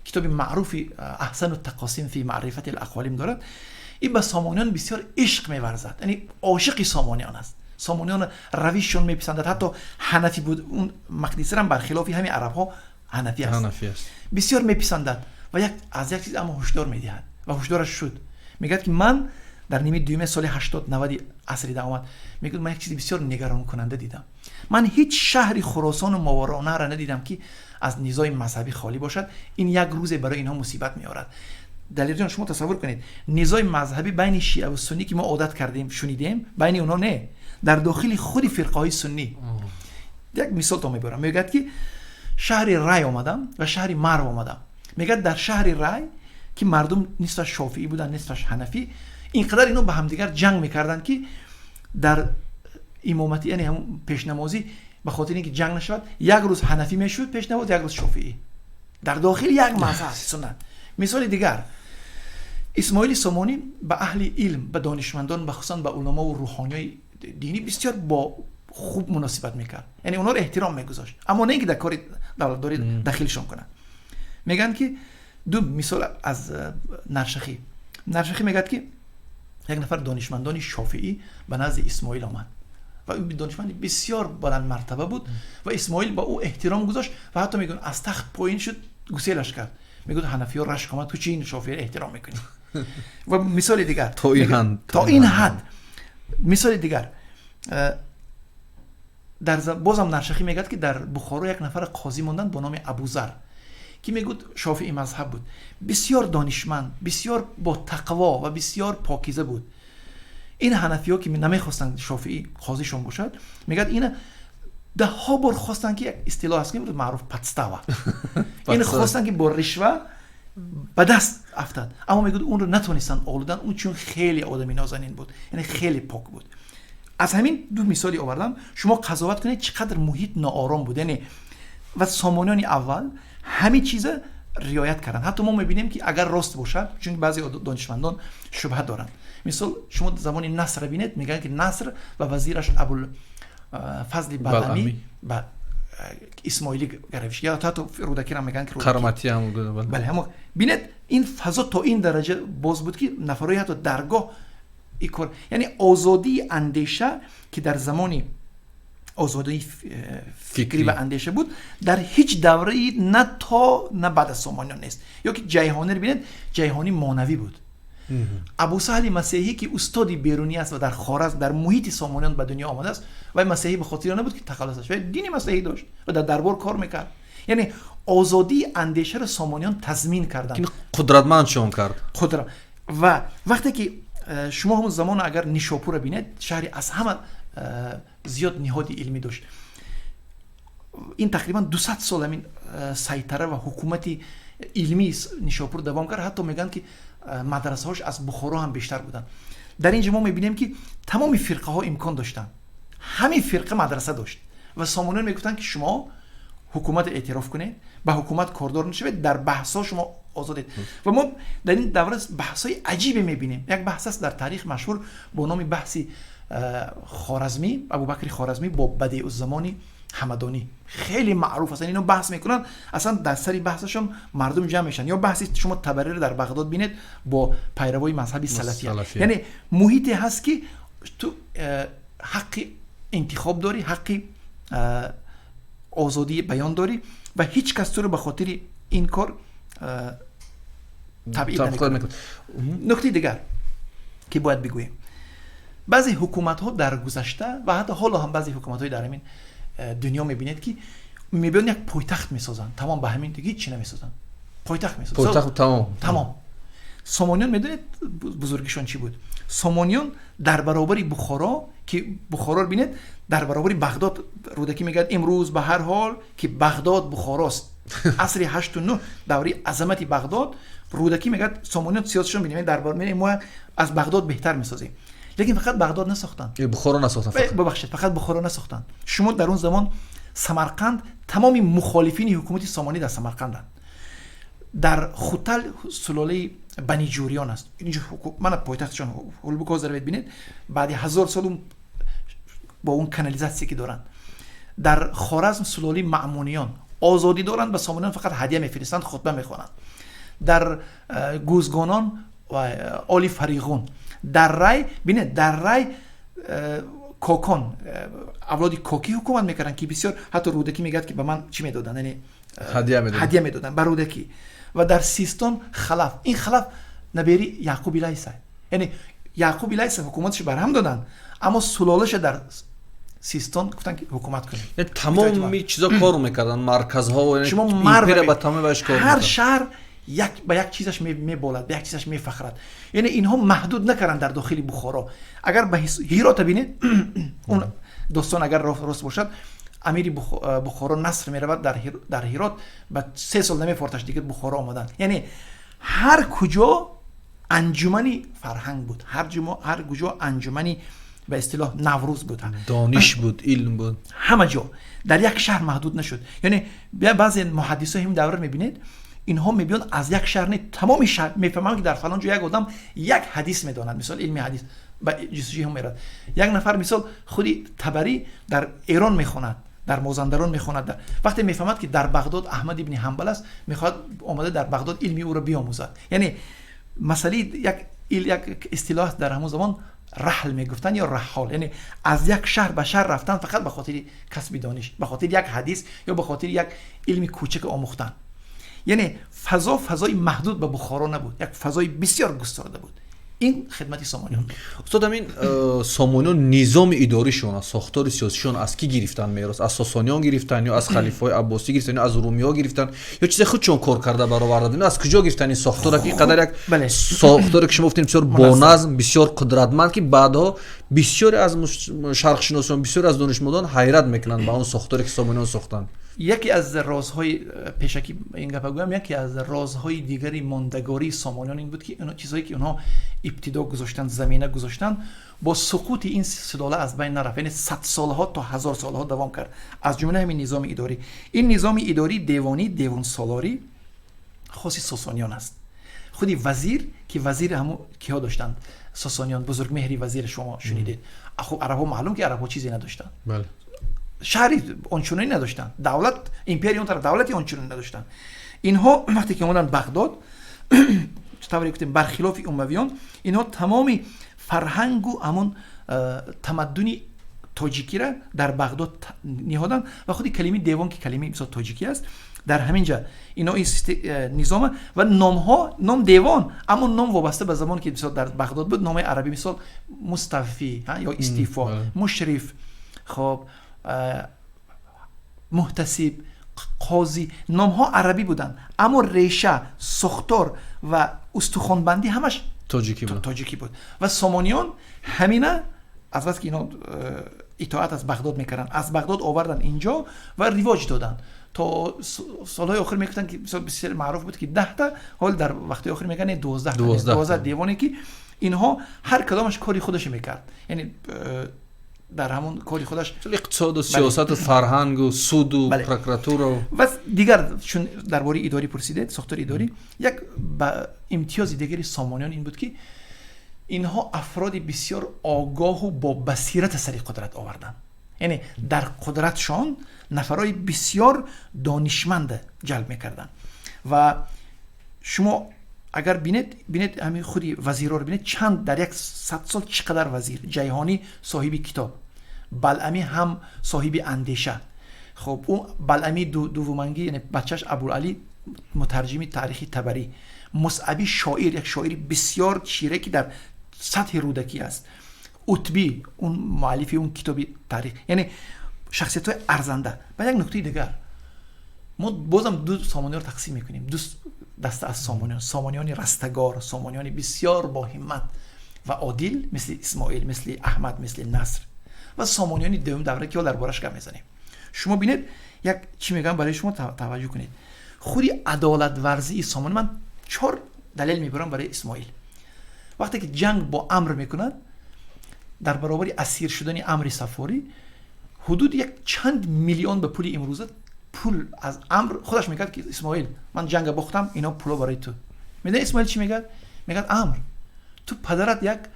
китоби маъруфи Аҳсану тақосим фи маърифати ақолим дорад. Ин ба сомониён бисёр ишқ меварзад, яъне ошиқи сомониён аст, сомониён равишшон меписандад. Ҳатто ҳанафӣ буд он мақдисирам, бархилофи ҳамин арабҳо ҳанафӣ аст, бисёр меписандад ва аз як чиз аммо ҳушдор медиҳад ва ҳушдораш шуд. Мегӯяд, ки ман дар нимаи дуюми соли 80-90 асри 10 омад, мегӯяд, ман як чизи бисёр нигаронкунанда дидам. Ман ҳеҷ шаҳри Хуросону Мовароуннаҳрро надидам, ки аз низои мазҳабӣ холӣ бошад. Ин як рӯзе барои инҳо мусибат меорад. Далерҷон, шумо тасаввур кунед, низои мазҳабӣ байни шиаву суннӣ, ки мо одат кардем, шунидем, байни онҳо не, дар дохили худи фирқаҳои суннӣ. Як мисол то мебарам. Мегӯяд, ки шаҳри Рай омадам ва шаҳри Марв омадам. Мегӯяд, дар шаҳри Рай, ки мардум нисфаш шофиӣ буданд, нисфаш ҳанафӣ, ин қадар ино ба ҳамдигар ҷанг мекарданд, ки дар имоматӣ, яъне ҳамун пешнамозӣ, ба хотири ин ки ҷанг нашавад, як рӯз ҳанафӣ мешуд пешнамоз, як рӯз шофиӣ, дар дохили як мазҳаб суннат. Мисоли дигар: Исмоили Сомонӣ ба аҳли илм, ба донишмандон, бахусусан ба уламову рӯҳониёи динӣ бисёр бо хуб муносибат мекард, яъне онҳоро эҳтиром мегузошт, аммо не ин ки дар кори давлатдорӣ дахилшон кунад. Мегӯянд, ки ду мисол аз Наршахӣ. Наршахӣ мегӯяд, ки як нафар донишмандони шофиӣ ба назди Исмоил омад ва ӯ донишманди бисёр баландмартаба буд ва Исмоил ба ӯ эҳтиром гузошт ва ҳатто мегӯянд, аз тахт поин шуд, гуселаш кард. Мегӯяд, ҳанафиё рашк омад: ту чи ин шофиро эҳтиром мекунӣ? Ва мисоли дигар. То ин ҳад. То ин ҳад. Мисоли дигар, дар бозам Наршахӣ мегӯяд, ки дар Бухоро як нафар қозӣ монданд бо номи Абузар, ки мегӯд шофиӣ мазҳаб буд, бисёр донишманд, бисёр бо тақво ва бисёр покиза буд. Ин ҳанафиҳо, ки намехостанд шофиӣ қозишон бошад, мегӯяд, ина даҳҳо бор хостанд, ки як истилоҳ аст, ки маъруф подстава, ин хостанд, ки бо ришва ба даст афтад, аммо мегӯяд, онро натонистанд олудан, ӯ чун хеле одами нозанин буд, яъне хеле пок буд. Аз ҳамин ду мисоли овардам, шумо қазоват кунед, чӣ қадр муҳит ноором буд. Яъне ва сомониёни аввал ҳамин чиза риоят карданд. Ҳатто мо мебинем, ки агар рост бошад, чунки баъзе донишмандон шубҳа доранд, мисол, шумо замони Насрро бинед, мегӯянд, ки Наср ва вазираш Абулфазли Балъамӣ ба исмоилӣ гаравиш, ё ҳатто Рудакиро мегӯянд, ки Қарматиам. Бале, ҳамо бинед, ин фазо то ин дараҷа боз буд, ки нафарҳои ҳатто даргоҳ ин кор, яъне озодии андеша, ки дар замони озодии фикрӣ ва андеша буд, дар ҳеҷ давраи на то на баъд аз сомониён нест. Ё ки Ҷайҳониро бинед, Ҷайҳонӣ монавӣ буд. Абусаҳли Масеҳӣ, ки устоди Берунӣ аст ва дар Хоразм, дар муҳити сомониён ба дунё омадааст, вай масеҳӣ ба хотири набуд, ки тахаллусаш, вай дини масеҳӣ дошт ва дар дарбор кор мекард. Яъне Озодии андешаро Сомониён тазмин карданд. Қудратмандшон кард. Қудрат. Ва вақте ки шумо ҳамон замон агар Нишопурро бинед, шаҳри аз ҳама зиёд ниҳоди илмӣ дошт. Ин тақрибан 200 сол ҳамин сайтара ва ҳукумати илмии Нишопур давом кард. Ҳатто мегӯянд, ки мадрасаҳош аз Бухоро ҳам бештар буданд. Дар ин ҷо мо мебинем, ки тамоми фирқаҳо имкон доштанд, ҳамин фирқа мадраса дошт ва Сомониён мегуфтанд, ки шумо ҳукумат эътироф кунед, ба ҳукумат кордор нашавед, дар баҳсҳо шумо озодед. Ва мо дар ин давра баҳсҳои аҷибе мебинем. Як баҳс аст дар таърих машҳур бо номи баҳси Хоразмӣ, Абубакри Хоразмӣ бо Бадеъуззамони Ҳамадонӣ. Хеле маъруф аст. Ино баҳс мекунанд, аслан дар сари баҳсашон мардум ҷамъ мешаванд. Ё баҳси шумо Табариро дар Бағдод бинед бо пайравои мазҳаби салафия. Яъне муҳите ҳаст, ки ту ҳаққи интихоб дорӣ, ҳаққи озодии баён дорӣ ва ҳеҷ кас туро ба хотири ин кор табъид намекунад. Нуктаи дигар, ки бояд бигӯем: баъзе ҳукуматҳо дар гузашта ва ҳатто ҳоло ҳам баъзе ҳукуматҳои дар ҳамин дунё мебинед, ки мебиён, як пойтахт месозанд, тамом, ба ҳамин дига ҳеҷ чи намесозанд, пойтахт месозанд. Пойтахт, тамом. Тамом. Сомониён, медонед, бузургишон чӣ буд? Сомониён дар баробари Бухоро, ки Бухороро бинед, дар баробари Бағдод, Рӯдакӣ мегӯяд: «Имрӯз ба ҳар ҳол ки Бағдод Бухорост». Асри ҳашту нӯҳ, давраи азамати Бағдод, Рӯдакӣ мегӯяд, Сомониён сиёсатшон бинем, дар мо аз Бағдод беҳтар месозем. Лекин фақат Бағдод насохтанд. Бухоро насохтанд. Бубахшед, фақат Бухоро насохтанд. Шумо дар он замон Самарқанд, тамоми мухолифини ҳукумати Сомонӣ дар Самарқанданд. Дар Хутал сулолаи Баниҷуриён аст. Инҷо мана пойтахтшон Ҳулбук ҳозир бинед, баъди 1000 сол бо он канализация, ки доранд. Дар Хоразм сулолаи Маъмуниён озодӣ доранд, ба Сомониён фақат ҳадя мефиристанд, хутба мехонанд. Дар Гӯзгонон Оли Фариғун. Дар Рай бинед, дар Рай Кокон, авлоди Кокӣ ҳукумат мекарданд, ки бисёр, ҳатто Рӯдакӣ мегӯяд, ки ба ман чӣ медоданд, яъне ҳадя медоданд ба Рӯдакӣ. Ва дар Систон Халаф. Ин Халаф набери Яъқуби Лайса, яъне Яъқуби Лайса ҳукуматашо барҳам доданд, аммо сулолаша дар Систон гуфтанд, ки ҳукумат кунед. Тамоми чизо кор мекарданд, марказҳо. Шумо ба тамоми ваш кор. Ҳар шаҳр як ба як чизаш меболад, ба як чизаш мефахрад. Яъне инҳо маҳдуд накарданд дар дохили Бухоро. Агар ба Ҳирота бинед, он достон агар рост бошад, амири Бухоро Наср меравад дар Ҳирот, ба 3 сол намефорташ, дигар Бухоро омаданд. Яъне ҳар куҷо анҷумани фарҳанг буд, ҳар куҷо анҷумани ба истилоҳ Наврӯз буд. Дониш буд, илм буд. Ҳама ҷо, дар як шаҳр маҳдуд нашуд. Яъне баъзе муҳаддисо ҳамин давра мебинед, инҳо мебиёнд аз як шаҳр не, тамоми шаҳр мефаҳманд, ки дар фалон ҷо як одам як ҳадис медонад, мисол, илми ҳадис ба ҷустуҷӯи ҳам мерад. Як нафар, мисол, худи Табарӣ дар Эрон мехонад, дар Мозандарон мехонад. Вақте мефаҳмад, ки дар Бағдод Аҳмад ибни Ҳамбал аст, мехоҳад омада дар Бағдод илми ӯро биомӯзад. Яъне масъалаи як истилоҳ дар ҳамон замон раҳл мегуфтанд ё раҳҳол, яъне аз як шаҳр ба шаҳр рафтан фақат ба хотири касби дониш, ба хотири як ҳадис ё ба хотири як илми кӯчак омӯхтан. Яъне фазо фазои маҳдуд ба Бухоро набуд, як фазои бисёр густарда буд. Ин хидмати Сомониён. Устод, ҳамин Сомониён низоми идоришон, аз сохтори сиёсишон аз кӣ гирифтан мерос? Аз Сосониён гирифтан ё аз халифаҳои Аббосӣ гирифтан ё аз румиҳо гирифтан ё чизе худшон кор карда баровардан? Аз куҷо гирифтан ин сохторе, ки ин қадар як сохторе, ки шумо гуфтем, бисёр боназм, бисёр қудратманд, ки баъдҳо бисёре аз шарқшиносон, бисёре аз донишмандон ҳайрат мекунанд ба он сохторе, ки Сомониён сохтанд? Яке аз розҳои, пешакӣ ин гапа гӯям, яке аз розҳои дигари мондагории Сомониён ин буд, ки чизҳое, ки онҳо ибтидо гузоштанд, замина гузоштанд, бо суқути ин сулола аз байн нарафт, яъне садсолаҳо то ҳазорсолаҳо давом кард. Аз ҷумла ҳамин низоми идорӣ. Ин низоми идорӣ, девонӣ, девонсолорӣ хоси Сосониён аст. Худи вазир, ки вазири ҳамун киҳо доштанд Сосониён, Бузургмеҳри вазир шумо шунидед. Хуб, арабҳо маълум, ки арабҳо чизе надоштанд, шаҳри ончунонӣ надоштанд, давлат, империя он тараф, давлати ончунонӣ надоштанд. Инҳо вақте ки омаданд Бағдод, тавре гуфтем, бархилофи умавиён, инҳо тамоми фарҳангу ҳамон тамаддуни тоҷикира дар Бағдод ниҳоданд. Ва худи калимаи девон, ки калимаи мисол тоҷикӣ аст, дар ҳамин ҷа ино ин низома ва номҳо, ном девон, аммо ном вобаста ба замон, ки мисол дар Бағдод буд, номаи арабӣ, мисол, муставфӣ ё истифо, мушриф, хоб, муҳтасиб. Қозӣ, номҳо арабӣ буданд, аммо реша, сохтор ва устухонбандӣ ҳамаш тоҷикӣ буд. Тоҷикӣ буд. Ва Сомониён ҳамина, аз бас ки инҳо итоат аз Бағдод мекарданд, аз Бағдод оварданд инҷо ва ривоҷ доданд. То солҳои охир мегуфтанд, ки бисёр маъруф буд, ки 10та, ҳол дар вақтҳои охир мегӯянд 12, 12 девоне, ки инҳо ҳар кадомаш кори худашро мекард, яъне дар ҳамон кори худаш. Иқтисоду, сиёсату, фарҳангу, суду, прокуратура. Ва дигар, чун дар бораи идорӣ пурсидед, сохтори идорӣ, як ба имтиёзи дигари Сомониён ин буд, ки инҳо афроди бисёр огоҳу бо басирата сари қудрат оварданд, яъне дар қудратшон нафарҳои бисёр донишманда ҷалб мекарданд. Ва шумо агар бинед, ҳамин худи вазирҳоро бинед, чанд дар як 100 сол чӣ қадар вазир: Ҷайҳонӣ соҳиби китоб, Балъамӣ ҳам соҳиби андеша, хоб, ӯ Балъамӣ дуввумангӣ, яъне бачааш Абуалӣ мутарҷими таърихи Табарӣ, Мусъабӣ шоир, як шоири бисёр чире, ки дар сатҳи Рӯдакӣ аст, Утбӣ, он муаллифи он китоби таърих, яъне шахсиятҳои арзанда. Ба як нуктаи дигар, мо бозам ду Сомониёро тақсим мекунем, ду даста аз Сомониён: Сомониёни растагор, Сомониёни бисёр боҳиммат ва одил, мисли Исмоил, мисли Аҳмад, мисли Наср, ва Сомониёни дуюм давра, ки ҳол дар бораш гап мезанем. Шумо бинед, як чӣ мегӯям барои шумо, таваҷҷӯҳ кунед. Худи адолатварзии Сомонӣ, ман чор далел мебарам барои Исмоил. Вақте ки ҷанг бо Амр мекунад, дар баробари асир шудани Амри Сафорӣ, ҳудуди як чанд миллион ба пули имрӯза пул аз Амр худаш мегӯяд, ки Исмоил, ман ҷанга бохтам, ино пуло барои ту. Медонӣ Исмоил чӣ мегӯяд? Мегӯяд: «Амр, ту падарат як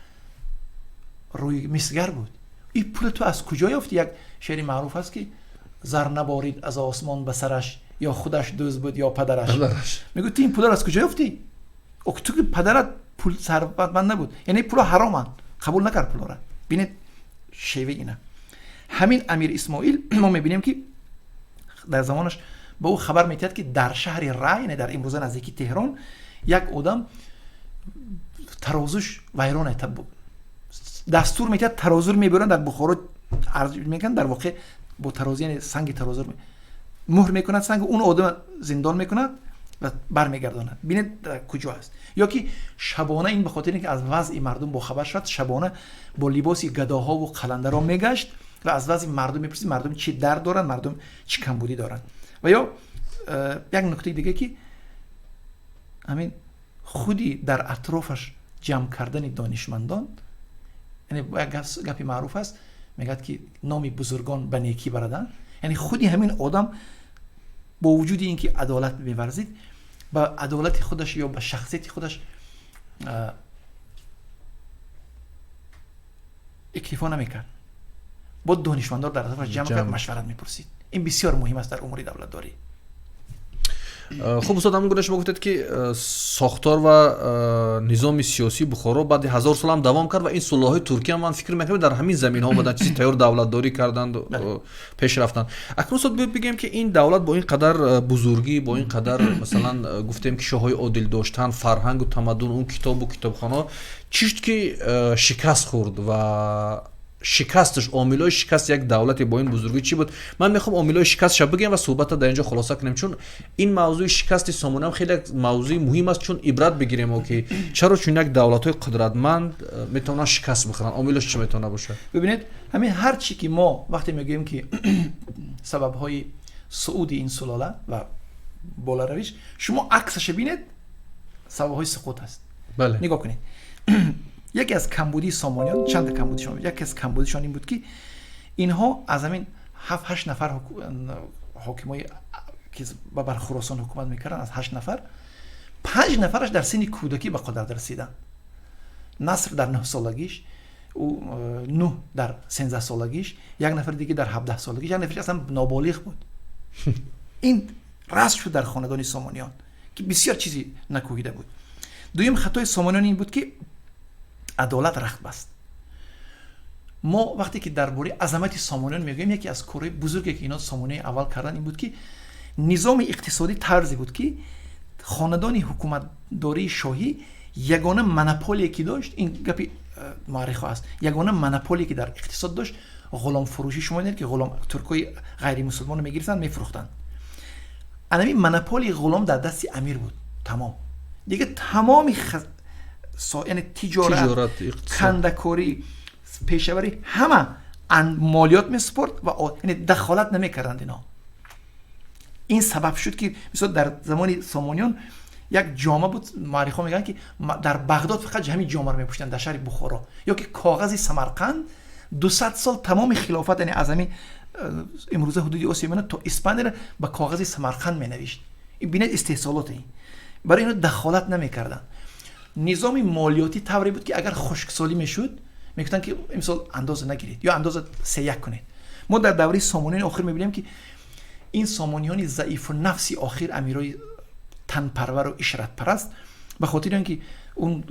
рӯи мисгар буд, ин пула ту аз куҷо ёфтӣ?» Як шеъри маъруф аст, ки зар наборид аз осмон ба сараш, ё худаш дузд буд, ё падараш. Мегӯяд: «Ту ин пуларо аз куҷо ёфтӣ, ту ки падарат пул сарватманд набуд?» Яъне пуло ҳароманд, қабул накард пулора. Бинед шеваи ина. Ҳамин Амир Исмоил, мо мебинем, ки дар замонаш ба ӯ хабар метиҳад, ки дар шаҳри Рай, яъне дар имрӯза наздики Теҳрон, як одам тарозуш вайрон, дастур метиҳад, тарозур мебаранд, дар Бухоро мекунанд. Дар воқеъ бо тарозу, яъне санги тарозур муҳр мекунад санг, он одам зиндон мекунад ва бармегардонад. Бинед, куҷо аст. Ё ки шабона, ин ба хотире ки аз вазъи мардум бохабар шавад, шабона бо либоси гадоҳову қаландаро мегашт ва аз вазъи мардум мепурсид, мардум чӣ дард доранд, мардум чӣ камбудӣ доранд. Ва ё як нуктаи дига, ки ҳамин худи дар атрофаш ҷамъ кардани донишмандон, яъне як гапи маъруф аст, мегӯяд, ки номи бузургон ба некӣ бараданд. Яъне худи ҳамин одам бо вуҷуди ин ки адолат меварзид, ба адолати худаш ё ба шахсияти худаш иктифо намекард, бо донишмандор дар атрофаш ҷамъ кард, машварат мепурсид. Ин бисёр муҳим аст дар умури давлатдорӣ. Хуб, устод, ҳамон гуна шумо гуфтед, ки сохтор ва низоми сиёсии Бухоро баъди 1000 сол ҳам давом кард ва ин сулолаҳои туркия, ман фикр мекунам, дар ҳамин заминҳо омаданд, чизи тайёр давлатдорӣ карданд, пеш рафтанд. Акнун, устод, биёед бигӯем, ки ин давлат бо ин қадар бузургӣ, бо ин қадар, масалан, гуфтем, ки шоҳҳои одил доштан, фарҳангу тамаддун, он китобу китобхонаҳо, чӣ шуд, ки шикаст хӯрд ва шикасташ, омилҳои шикасти як давлате бо ин бузургӣ чӣ буд? Ман мехоҳам омилҳои шикастша бигӯем ва суҳбатро дар ин ҷо хулоса кунем, чун ин мавзӯи шикасти Сомониам хеле мавзӯи муҳим аст, чун ибрат бигирем, ки чаро чун як давлатҳои қудратманд метавонанд шикаст бихӯранд, омилаш чӣ метавона бошад. Бибинед, ҳамин ҳар чӣ ки мо вақте мегӯем, ки сабабҳои сууди ин сулола ва боларавиш, шумо аксаша бинед, сабабҳои суқут аст. Нигоҳ кунед, яке аз камбудии Сомониён, чанда камбудишон, яке аз камбудишон ин буд, ки инҳо аз ҳамин ҳафт ҳашт нафар ҳокимои, ки бар Хуросон ҳукумат мекарданд, аз ҳашт нафар панҷ нафараш дар синни кӯдакӣ ба қудрат расиданд: Наср дар 9 солагиш, Нӯҳ дар 13 солагиш, як нафари дига дар 17 солагиш, як нафари аслан ноболиғ буд. Ин расм шуд дар хонадони Сомониён, ки бисёр чизи накӯҳида буд. Дуюм хатои Сомониён ин буд, ки адолат рахт баст. Мо вақте ки дар бораи азамати Сомониён мегӯем, яке аз корҳои бузурге, ки ино Сомониёни аввал карданд, ин буд, ки низоми иқтисодӣ тарзе буд, ки хонадони ҳукуматдории шоҳӣ ягона монополие, ки дошт, ин гапи муаррихо аст, ягона монополие, ки дар иқтисод дошт, ғуломфурӯшӣ. Шумо дидед, ки ғулом туркҳои ғайримусулмонро мегирифтанд, мефурӯхтанд. Анами монополии ғулом дар дасти амир буд, тамом. Дига тамоми яъне тиҷорат, кандакорӣ, пешаварӣ ҳама молиёт месупорд ва яъне дахолат намекарданд ино. Ин сабаб шуд, ки мисол дар замони Сомониён як ҷома буд, муаррихо мегӯянд, ки дар Бағдод фақат ҳамин ҷомаро мепӯшиданд, дар шаҳри Бухоро ё ки коғази Самарқанд 200 сол тамоми хилофат, яъне аз ҳамин имрӯза ҳудуди Осиёи Миёна то Испанияро ба коғази Самарқанд менавишт. Бинед, истеҳсолоте ин барои ино дахолат намекарданд. Низоми молиётӣ тавре буд, ки агар хушксолӣ мешуд, мегуфтанд, ки имсол андоза нагиред ё андоза сеяк кунед. Мо дар давраи Сомониёни охир мебинем, ки ин Сомониёни заифу нафси охир, амирои танпарвару ишратпараст, ба хотири он ки он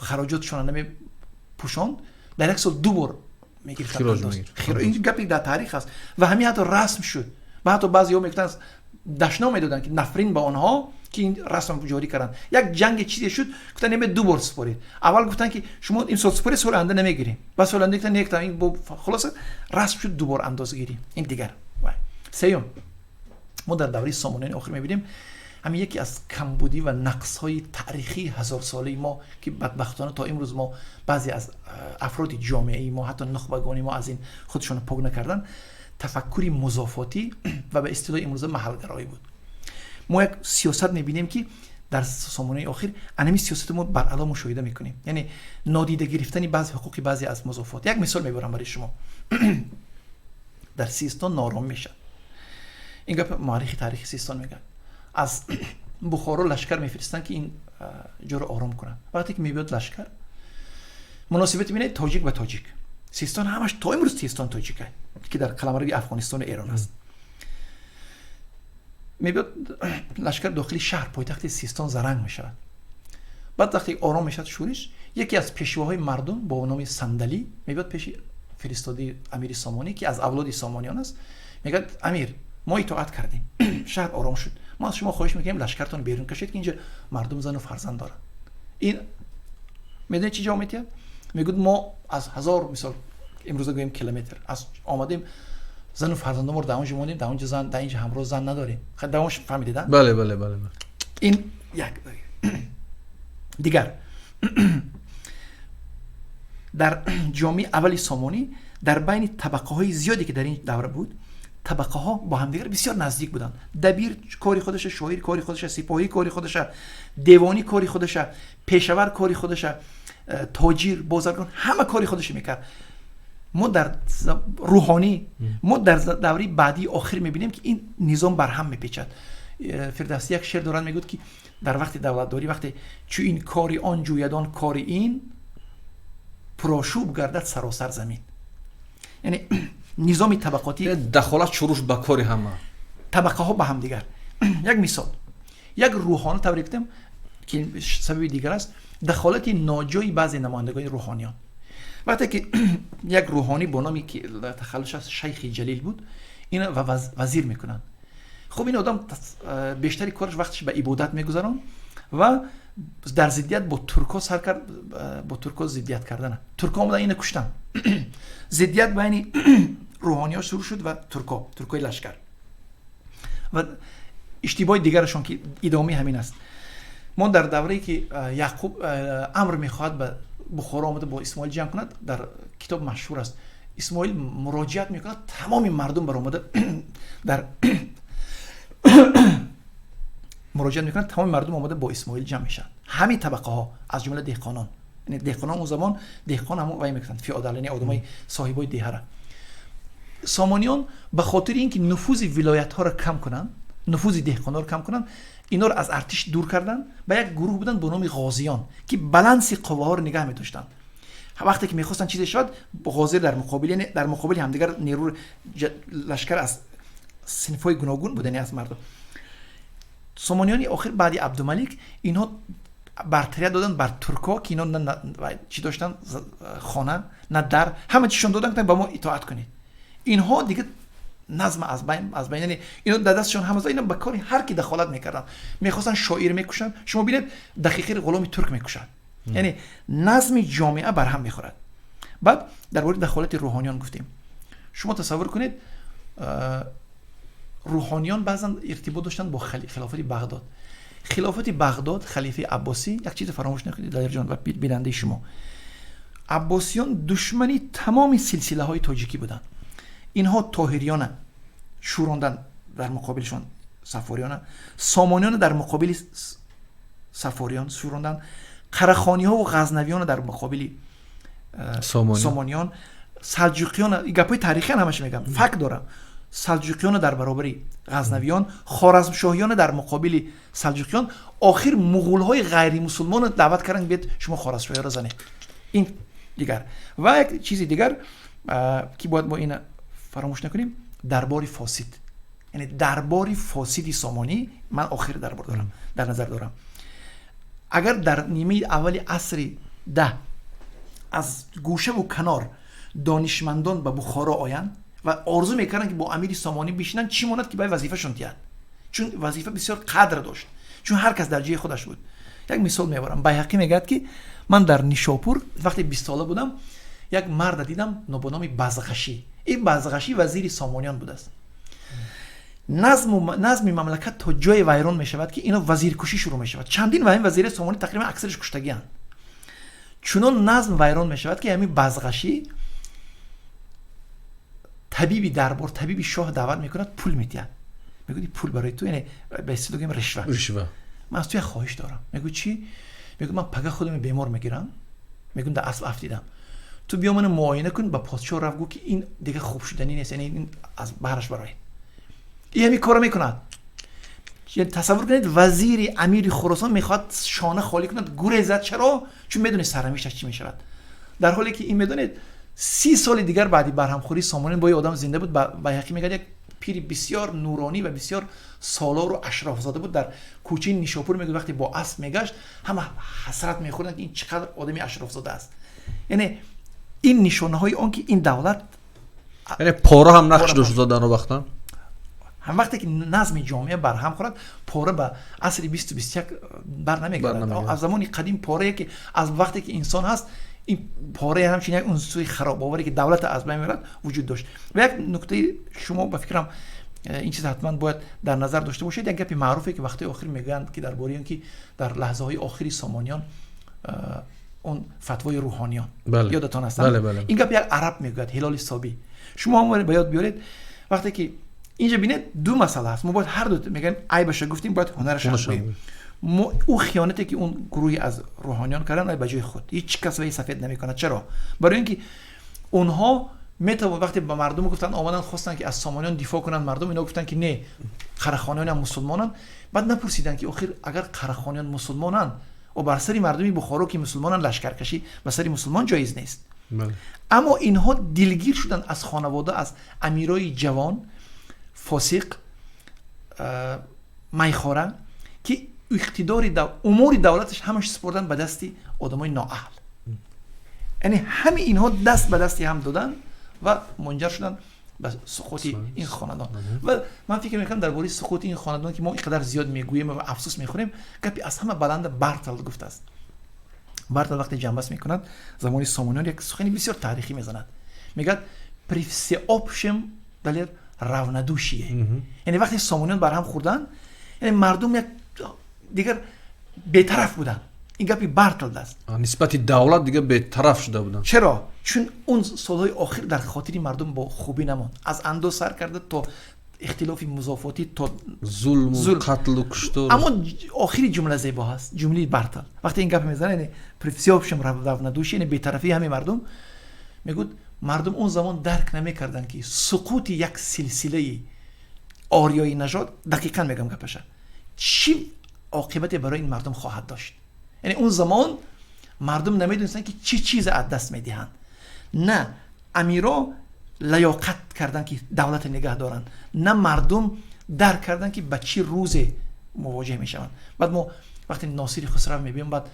хароҷотшона намепӯшонд, дар як сол ду бор мегирифтанд. Ин гапе дар таърих аст ва ҳамин ҳатто расм шуд ва ҳатто баъзеҳо мегуфтанд, дашном медоданд, ки нафрин ба онҳо, ки ин расм ҷорӣ карданд. Як ҷанги чизе шуд, гуфтанд, неме ду бор супоред. Аввал гуфтанд, ки шумо имсол супоред, соли оянда намегирем. Баъд соли оянда гуфтанд, не. Хулоса, расм шуд ду бор андозгирӣ. Ин дигар. Сеюм, мо дар давраи Сомониёни охир мебинем ҳамин яке аз камбудӣ ва нақсҳои таърихии ҳазорсолаи мо, ки бадбахтона то имрӯз мо баъзе аз афроди ҷомеаи мо, ҳатто нухбагони мо, аз ин худшонро пок накардан, тафаккури музофотӣ ва ба истилоҳи имрӯза маҳалгароӣ буд. Мо як сиёсат мебинем, ки дар Сомонаи охир анами сиёсати мо баръало мушоҳида мекунем, яъне нодида гирифтани баъзе ҳуқуқи баъзе аз музофот. Як мисол мебарам барои шумо. Дар Систон нооромӣ мешавад. Ин гап муаррихи таърихи Систон мегӯяд. Аз Бухоро лашкар мефиристанд, ки ин ҷоро ором кунанд. Вақте ки мебиёд лашкар, муносибати бинед тоҷик ба тоҷик. Систон ҳамаш то имрӯз Систон тоҷика, ки дар қаламрави Афғонистону Эрон аст. Мебиёд лашкар дохили шаҳр, пойтахти Систон Заранг мешавад. Баъд вақте ором мешавад шӯриш, яке аз пешвоҳои мардум бо номи Сандалӣ мебиёд пеши фиристодаи амири Сомонӣ, ки аз авлоди Сомониён аст. Мегӯяд: «Амир, мо итоат кардем, шаҳр ором шуд, мо аз шумо хоҳиш мекунем, лашкартон берун кашед, ки инҷа мардум зану фарзанд доранд». Ин медонед чӣ ҷавоб медиҳад? Мегӯяд: «Мо аз 1000, мисол имрӯза гӯем, километр аз омадем, зану фарзандонро дар онҷо мондем, дар онҷо зан, дар инҷа ҳамроҳ зан надорем». Давомаш фаҳмидед? Бале. Ин як. Дигар, дар ҷомеаи аввали Сомонӣ, дар байни табақаҳои зиёде, ки дар ин давра буд, табақаҳо бо ҳамдигар бисёр наздик буданд. Дабир кори худаша, шоир кори худаша, сипоҳӣ кори худаша, девонӣ кори худаша, пешавар кори худаша, тоҷир, бозаргон ҳама кори худаша мекард. Мо дар рӯҳонӣ, мо дар давраи баъдии охир мебинем, ки ин низом барҳам мепечад. Фирдавсӣ як шеър дорад, мегӯяд, ки дар вақти давлатдорӣ, вақте чу ин кори он ҷӯяд, он кори ин, пурошӯб гардад саросар замин. Яъне низоми табақотӣ дахолат шурӯъ шуд ба кори ҳама. Табақаҳо ба ҳамдигар. Як мисол, як рӯҳона тавре гуфтем, ки сабаби дигар аст, дахолати ноҷои баъзе намояндагони рӯҳониён. Вақте ки як рӯҳонӣ бо номи, ки тахаллусаш аст Шайхи Ҷалил буд, ина вазир мекунанд. Хуб, ин одам бештари кораш, вақташ ба ибодат мегузаронд ва дар зиддият бо туркҳо сар кард, бо туркҳо зиддият кардана. Туркҳо омадан, ина куштанд. Зиддият байни рӯҳониҳо шурӯъ шуд ва туркҳо, туркҳои лашкар. Ва иштибоҳи дигарашон, ки идомаи ҳамин аст, мо дар даврае ки Яъқуб Амр мехоҳад ба Бухоро омада бо Исмоил ҷанг кунад, дар китоб машҳур аст, Исмоил муроҷиат мекунад, тамоми мардум баромада дар муроҷиат мекунад, тамоми мардум омада бо Исмоил ҷамъ мешаванд, ҳамин табақаҳо, аз ҷумла деҳқонон. Яъне деҳқонон, он замон деҳқон ҳамон вай мекунанд, феодал, яъне одамои соҳибои деҳара. Сомониён ба хотири ин ки нуфузи вилоятҳоро кам кунанд, нуфузи деҳқонҳоро кам кунанд, инҳоро аз артиш дур карданд. Ба як гурӯҳ буданд бо номи ғозиён, ки баланси қувваҳоро нигаҳ медоштанд. Вақте ки мехостанд чизе шавад, ғозир дар муқобил, яъне дар муқобили ҳамдигар нерӯ, лашкар аз синфҳои гуногун буд, яъне аз мардум. Сомониёни охир баъди Абдумалик инҳо бартарият доданд бар туркҳо, ки инҳо на чӣ доштанд, хона, на дар, ҳама чишон доданд, ба мо итоат кунед. Инҳо дига назм аз байн, яъне ино дар дастшон ҳама, ино ба кори ҳар ки дахолат мекарданд. Мехостанд шоир мекушанд. Шумо бинед, дақиқи ғуломи турк мекушанд. Яъне назми ҷомеа барҳам мехӯрад. Баъд дар бораи дахолати рӯҳониён гуфтем. Шумо тасаввур кунед. Рӯҳониён баъзан иртибот доштанд бо хилофати Бағдод. Хилофати Бағдод, халифаи Аббосӣ, як чизе фаромӯш накунед, Далерҷон ва бинандаи шумо, аббосиён душмани тамоми силсилаҳои тоҷикӣ буданд. Инҳо тоҳириёна шӯронданд, дар муқобилшон саффориёна, сомониёна дар муқобили саффориён шӯронданд, қарахониҳо ва ғазнавиёна дар муқобили сомониён, салҷуқиёна. Гапҳои таърихиан ҳамаша мегам, факт дорам. Салҷуқиёна дар баробари ғазнавиён, хоразмшоҳиёна дар муқобили салҷуқиён, охир муғулҳои ғайримусулмонро даъват карданд: биед, шумо хоразмшоҳиёро занед. Ин дигар. Ва як чизи дигар, ки бояд мо ина фаромӯш накунем, дарбори фосид, яъне дарбори фосиди сомонӣ. Ман охир дарбор дорам, дар назар дорам. Агар дар нимаи аввали асри 10 аз гӯшаву канор донишмандон ба Бухоро оянд ва орзу мекарданд, ки бо амири сомонӣ бишинанд, чӣ монад, ки бай вазифашон диҳад, чун вазифа бисёр қадр дошт, чун ҳар кас дар ҷои худаш буд. Як мисол меорам. Байҳақӣ мегӯяд, ки ман дар Нишопур вақте 20сола будам, як марда дидам бо номи Базғашӣ. Ин Базғашӣ вазири сомониён будааст. Назми мамлакат то ҷое вайрон мешавад, ки ино вазиркушӣ шурӯъ мешавад. Чандин ва ҳамин вазири сомонӣ тақрибан аксараш куштагианд. Чунон назм вайрон мешавад, ки ҳамин Базғашӣ табиби дарбор, табиби шоҳ даъват мекунад, пул медиҳад, мегӯяд: пул барои ту, яъне ба истилоҳ гӯем, ришва. Ришва. Ман аз ту як хоҳиш дорам. Мегӯ: чӣ? Мегӯ: ман пага худам бемор мегирам, мегӯм, дар асп афтидам, ту биё, мана муоина кун, ба подшоҳ рафт, гӯ, ки ин дига хуб шуданӣ нест, яъне ин аз баҳраш барояд. И ҳамин корро мекунад. Тасаввур кунед, вазири амири Хуросон мехоҳад шона холӣ кунад, гурезад. Чаро? Чун медонед сарнавишташ чӣ мешавад. Дар ҳоле ки ин, медонед, 30 соли дигар баъди барҳамхӯрии сомониён бо одам зинда буд. Байҳақӣ мегӯяд, як пири бисёр нуронӣ ва бисёр солору ашрофзода буд дар кӯчаи Нишопур. Мегӯяд, вақте бо асп мегашт, ҳама ҳасрат мехӯрданд, ки ин чӣ қадр одами ашрофзода аст. Яъне ин нишонаҳои он ки ин давлат Яъне пора ҳам нақш дошт дар он вақта? Ҳам вақте ки назми ҷомеа барҳам хӯрад, пора ба асри 20-у 21 бар намегардад. Аз замони қадим порае ки аз вақте ки инсон ҳаст, ин пораи ҳамчунин як унсури харобоваре, ки давлата аз байн мебарад, вуҷуд дошт. Ва як нуктаи, шумо ба фикрам, ин чиз ҳатман бояд дар назар дошта бошед. Як гапи маъруфе, ки вақтҳои охир мегӯянд, ки дар бораи он ки дар лаҳзаҳои охири сомониён он фатвои рӯҳониён, ёдатон аст? Ин гап як араб мегӯяд, Ҳилоли Собӣ. Шумо ҳам ба ёд биёред, вақте ки инҷа бинед, ду масъала ҳаст, мо бояд ҳар ду мегӯем, айбаша гуфтем, бояд ҳунараша гӯем. Ӯ хиёнате, ки он гурӯҳи аз рӯҳониён карданд, ба ҷои худ, ҳеҷ кас вай сафед намекунад. Чаро? Барои ин ки онҳо метавон вақте ба мардум гуфтанд, омаданд, хостанд, ки аз сомониён дифоъ кунанд мардум, ино гуфтанд, ки не, қарахониёнам мусулмонанд. Баъд напурсиданд, ки охир агар қарахониён мусулмонанд ва бар сари мардуми Бухоро, ки мусулмонанд, лашкаркашӣ ба сари мусулмон ҷоиз нест. Аммо инҳо дилгир шуданд аз хонавода, аз амирои ҷавон, фосиқ, майхора, ки иқтидори умури давлаташ ҳамаш супурдан ба дасти одамои ноаҳл. Яъне ҳами инҳо даст ба дасти ҳам доданд ва мунҷар шуданд ба суқути ин хонадон. Ва ман фикр мекунам, дар бораи суқути ин хонадон, ки мо ин қадар зиёд мегӯем ва афсӯс мехӯрем, гапи аз ҳама баланда Бартолд гуфтааст. Бартолд вақте ҷамъбаст мекунад замони сомониён, як сухани бисёр таърихӣ мезанад, мегӯяд: при всеобщем, Далер, равнодушие, яъне вақте сомониён барҳам хӯрданд, яъне мардум як дигар бетараф буданд. Ин гапи Бартолд аст. Нисбати давлат дигар бетараф шуда буданд. Чаро? Чун он солҳои охир дар хотири мардум бо хубӣ намонд, аз андоз сар карда то ихтилофи музофотӣ, то зулму қатлу куштор. Аммо охири ҷумла зебо ҳаст, ҷумлаи Бартолд. Вақте ин гап мезанад, яъне при всеобщем равнодушие, яъне бетарафии ҳамаи мардум, мегӯяд, мардум он замон дарк намекарданд, ки суқути як силсилаи ориёи нажод, дақиқан мегӯям гапаша, чӣ оқибате барои ин мардум хоҳад дошт. Яъне он замон мардум намедонистанд, ки чӣ чизе аз даст медиҳанд. На амиро лаёқат карданд, ки давлата нигаҳ доранд, на мардум дарк карданд, ки ба чӣ рӯзе мувоҷеҳ мешаванд. Баъд мо вақте Носири Хусрав мебиём, баъд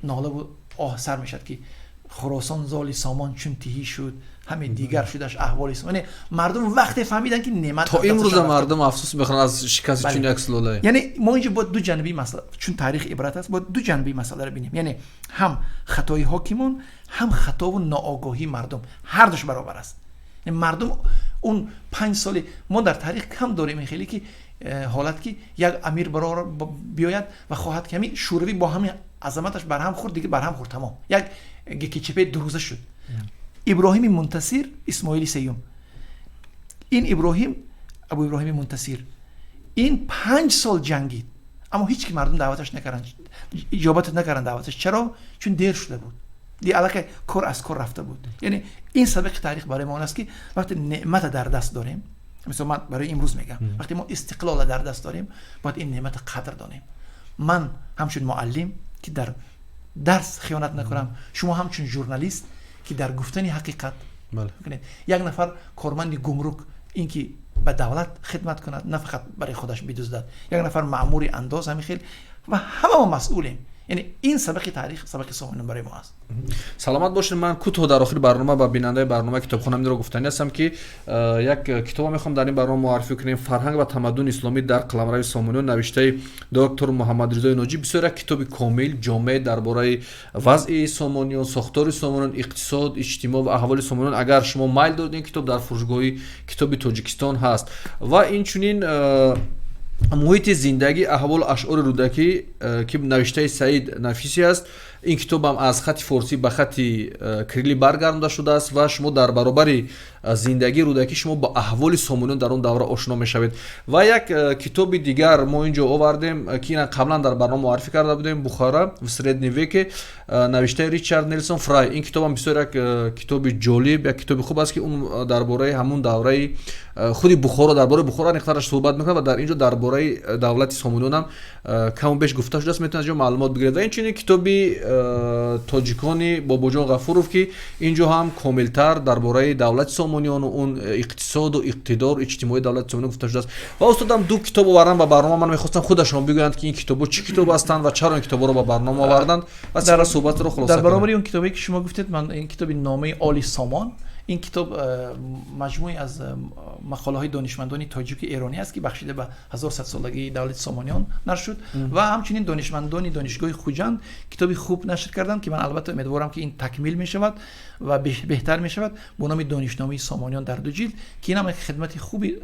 нолаву оҳ сар мешавад, ки Хуросон золи сомон чун тиҳӣ шуд, ҳаме дигар шудаш аҳволи. Яъне мардум вақте фаҳмиданд, ки неъмат То имрӯза мардум афсӯс мехӯранд аз шикасти чун як сулола. Яъне мо инҷо бояд ду ҷанбии масъала, чун таърих ибрат аст, бояд ду ҷанбии масъаларо бинем, яъне ҳам хатои ҳокимон, ҳам хатову ноогоҳии мардум, ҳар душ баробар аст. Мардум Он 5 соли мо дар таърих кам дорем ин хеле ки ҳолат, ки як амир биёяд ва хоҳад, ки ҳамин Шӯравӣ бо ҳамин азаматаш барҳам хӯрд, дига барҳам хӯрд, тамом, як ГКЧП дурӯза шуд. Иброҳими Мунтасир, Исмоили Сеюм, ин Иброҳим, Абу Иброҳими Мунтасир, ин 5 сол ҷангид, аммо ҳеҷ ки мардум даъваташ накарданд, иҷобат накарданд даъваташ. Чаро? Чун дер шуда буд, аллакай кор аз кор рафта буд. Яъне ин сабақи таърих барои мо он аст, ки вақте неъмата дар даст дорем, мисол ман барои имрӯз мегам, вақте мо истиқлола дар даст дорем, бояд ин неъмата қадр донем. Ман ҳамчун муаллим, ки дар дарс хиёнат накунам, шумо ҳамчун журналист, ки дар гуфтани ҳақиқат, як нафар корманди гумрук, ин ки ба давлат хидмат кунад, на фақат барои худаш бидуздад, як нафар маъмури андоз, ҳамин хел ва ҳама мо масъулем. Яъне ин сабақи таърих, сабақи Сомониён барои мо аст. Саломат бошед. Ман кӯтоҳ дар охири барнома ба бинандаи барномаи Китобхона инро гуфтанӣ ҳастам, ки як китоба мехоҳам дар ин барнома муаррифӣ кунем: «Фарҳанг ва тамаддуни исломӣ дар қаламрави Сомониён», навиштаи доктор Муҳаммадризои Ноҷӣ. Бисёр як китоби комил, ҷомеъ дар бораи вазъи Сомониён, сохтори Сомониён, иқтисод, иҷтимоъ ва аҳволи Сомониён. Агар шумо майл доред, ин китоб дар фурӯшгоҳи китоби Тоҷикистон ҳаст. Ва инчунин «Муҳити зиндагӣ, аҳволу ашъори Рӯдакӣ», ки навиштаи Саид Нафисӣ аст. Ин китобам аз хати форсӣ ба хати кирилӣ баргардонда шудааст ва шумо дар баробари зиндагии Рӯдакӣ шумо бо аҳволи сомониён дар он давра ошно мешавед. Ва як китоби дигар мо ин ҷо овардем, ки ина қаблан дар барнома муаррифӣ карда будем, «Бухара в среднем веке», навиштаи Ричард Нелсон Фрай. Ин китобам бисёр як китоби ҷолиб, як китоби хуб аст, ки он дар бораи ҳамун давраи худи Бухоро, дар бораи Бухоро аниқтараш суҳбат мекунад ва дар ин ҷо дар бораи давлати Сомониёнам каму беш гуфта шудааст, метавонад ҷо маълумот бигиред. Ва инчунин китоби «Тоҷикони» Бобоҷон Ғафуров, ки ин ҷо ҳам комилтар дар бораи давлати Сомониёну он иқтисоду иқтидор, иҷтимоии давлати Сомониён гуфта шудааст. Ва устодам ду китоб овардан ба барнома. Ман мехостам худашон бигӯянд, ки ин китобо чӣ китоб ҳастанд ва чаро ин китобҳоро ба барнома оварданд, ва сипас суҳбатро хулоса. Дар баробари он китобе, ки шумо гуфтед, ман ин китоби «Номаи Оли Сомон», ин китоб маҷмӯе аз мақолаҳои донишмандони тоҷику эронӣ аст, ки бахшида ба 1100-солагии давлати Сомониён нашр шуд. Ва ҳамчунин донишмандони Донишгоҳи Хуҷанд китоби хуб нашр карданд, ки ман албатта умедворам, ки ин такмил мешавад ва беҳтар мешавад, бо номи «Донишномаи Сомониён» дар ду ҷилд, ки инам як хидмати хуби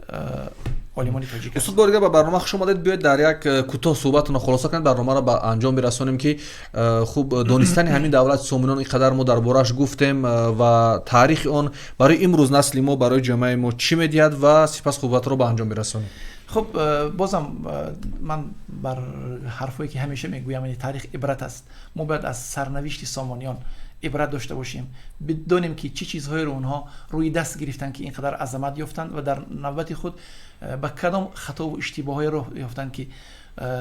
олимони тоҷик аст. Устод, бори дигар ба барнома хуш омадед. Биёед, дар як кӯтоҳ суҳбатонро хулоса кунед, барномаро ба анҷом бирасонем, ки хуб, донистани ҳамин давлати Сомониён, ин қадар мо дар борааш гуфтем, ва таърихи он барои имрӯз насли мо, барои ҷомеаи мо чӣ медиҳад, ва сипас суҳбатро ба анҷом бирасонем. Хуб, бозам ман бар ҳарфое, ки ҳамеша мегӯям, яъне таърих ибрат аст. Мо бояд аз сарнавишти Сомониён ибрат дошта бошем, бидонем, ки чӣ чизҳоеро онҳо рӯи даст гирифтанд, ки ин қадар азамат ёфтанд, ва дар навбати худ ба кадом хатову иштибоҳое роҳ ёфтанд, ки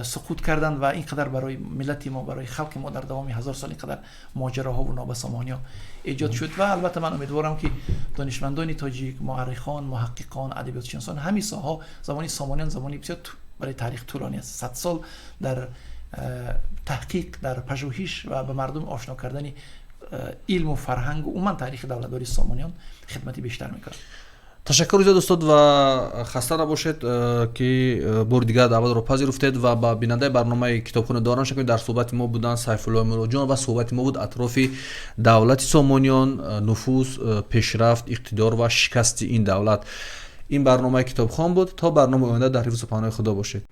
суқут карданд ва ин қадар барои миллати мо, барои халқи мо дар давоми 1000 сол ин қадар моҷароҳову нобасомониҳо эҷод шуд. Ва албатта ман умедворам, ки донишмандони тоҷик, муаррихон, муҳаққиқон, адабиётшиносон ҳамин соҳаҳо, замони Сомониён замони бисёр барои таърих тӯлонӣ аст, 100 сол, дар таҳқиқ, дар пажӯҳиш ва ба мардум ошно кардани илму фарҳангу умуман таърихи давлатдории Сомониён хидмати бештар мекунад. Ташаккури зиёд, устод, ва хаста набошед, ки бори дигар даъватро пазируфтед. Ва ба бинандаи барномаи Китобхона дорам шакм, дар суҳбати мо буданд Сайфуллои Муллоҷон ва суҳбати мо буд атрофи давлати Сомониён, нуфуз, пешрафт, иқтидор ва шикасти ин давлат. Ин барномаи Китобхон буд. То барномаи оянда дар ҳифзу паноҳи Худо бошед.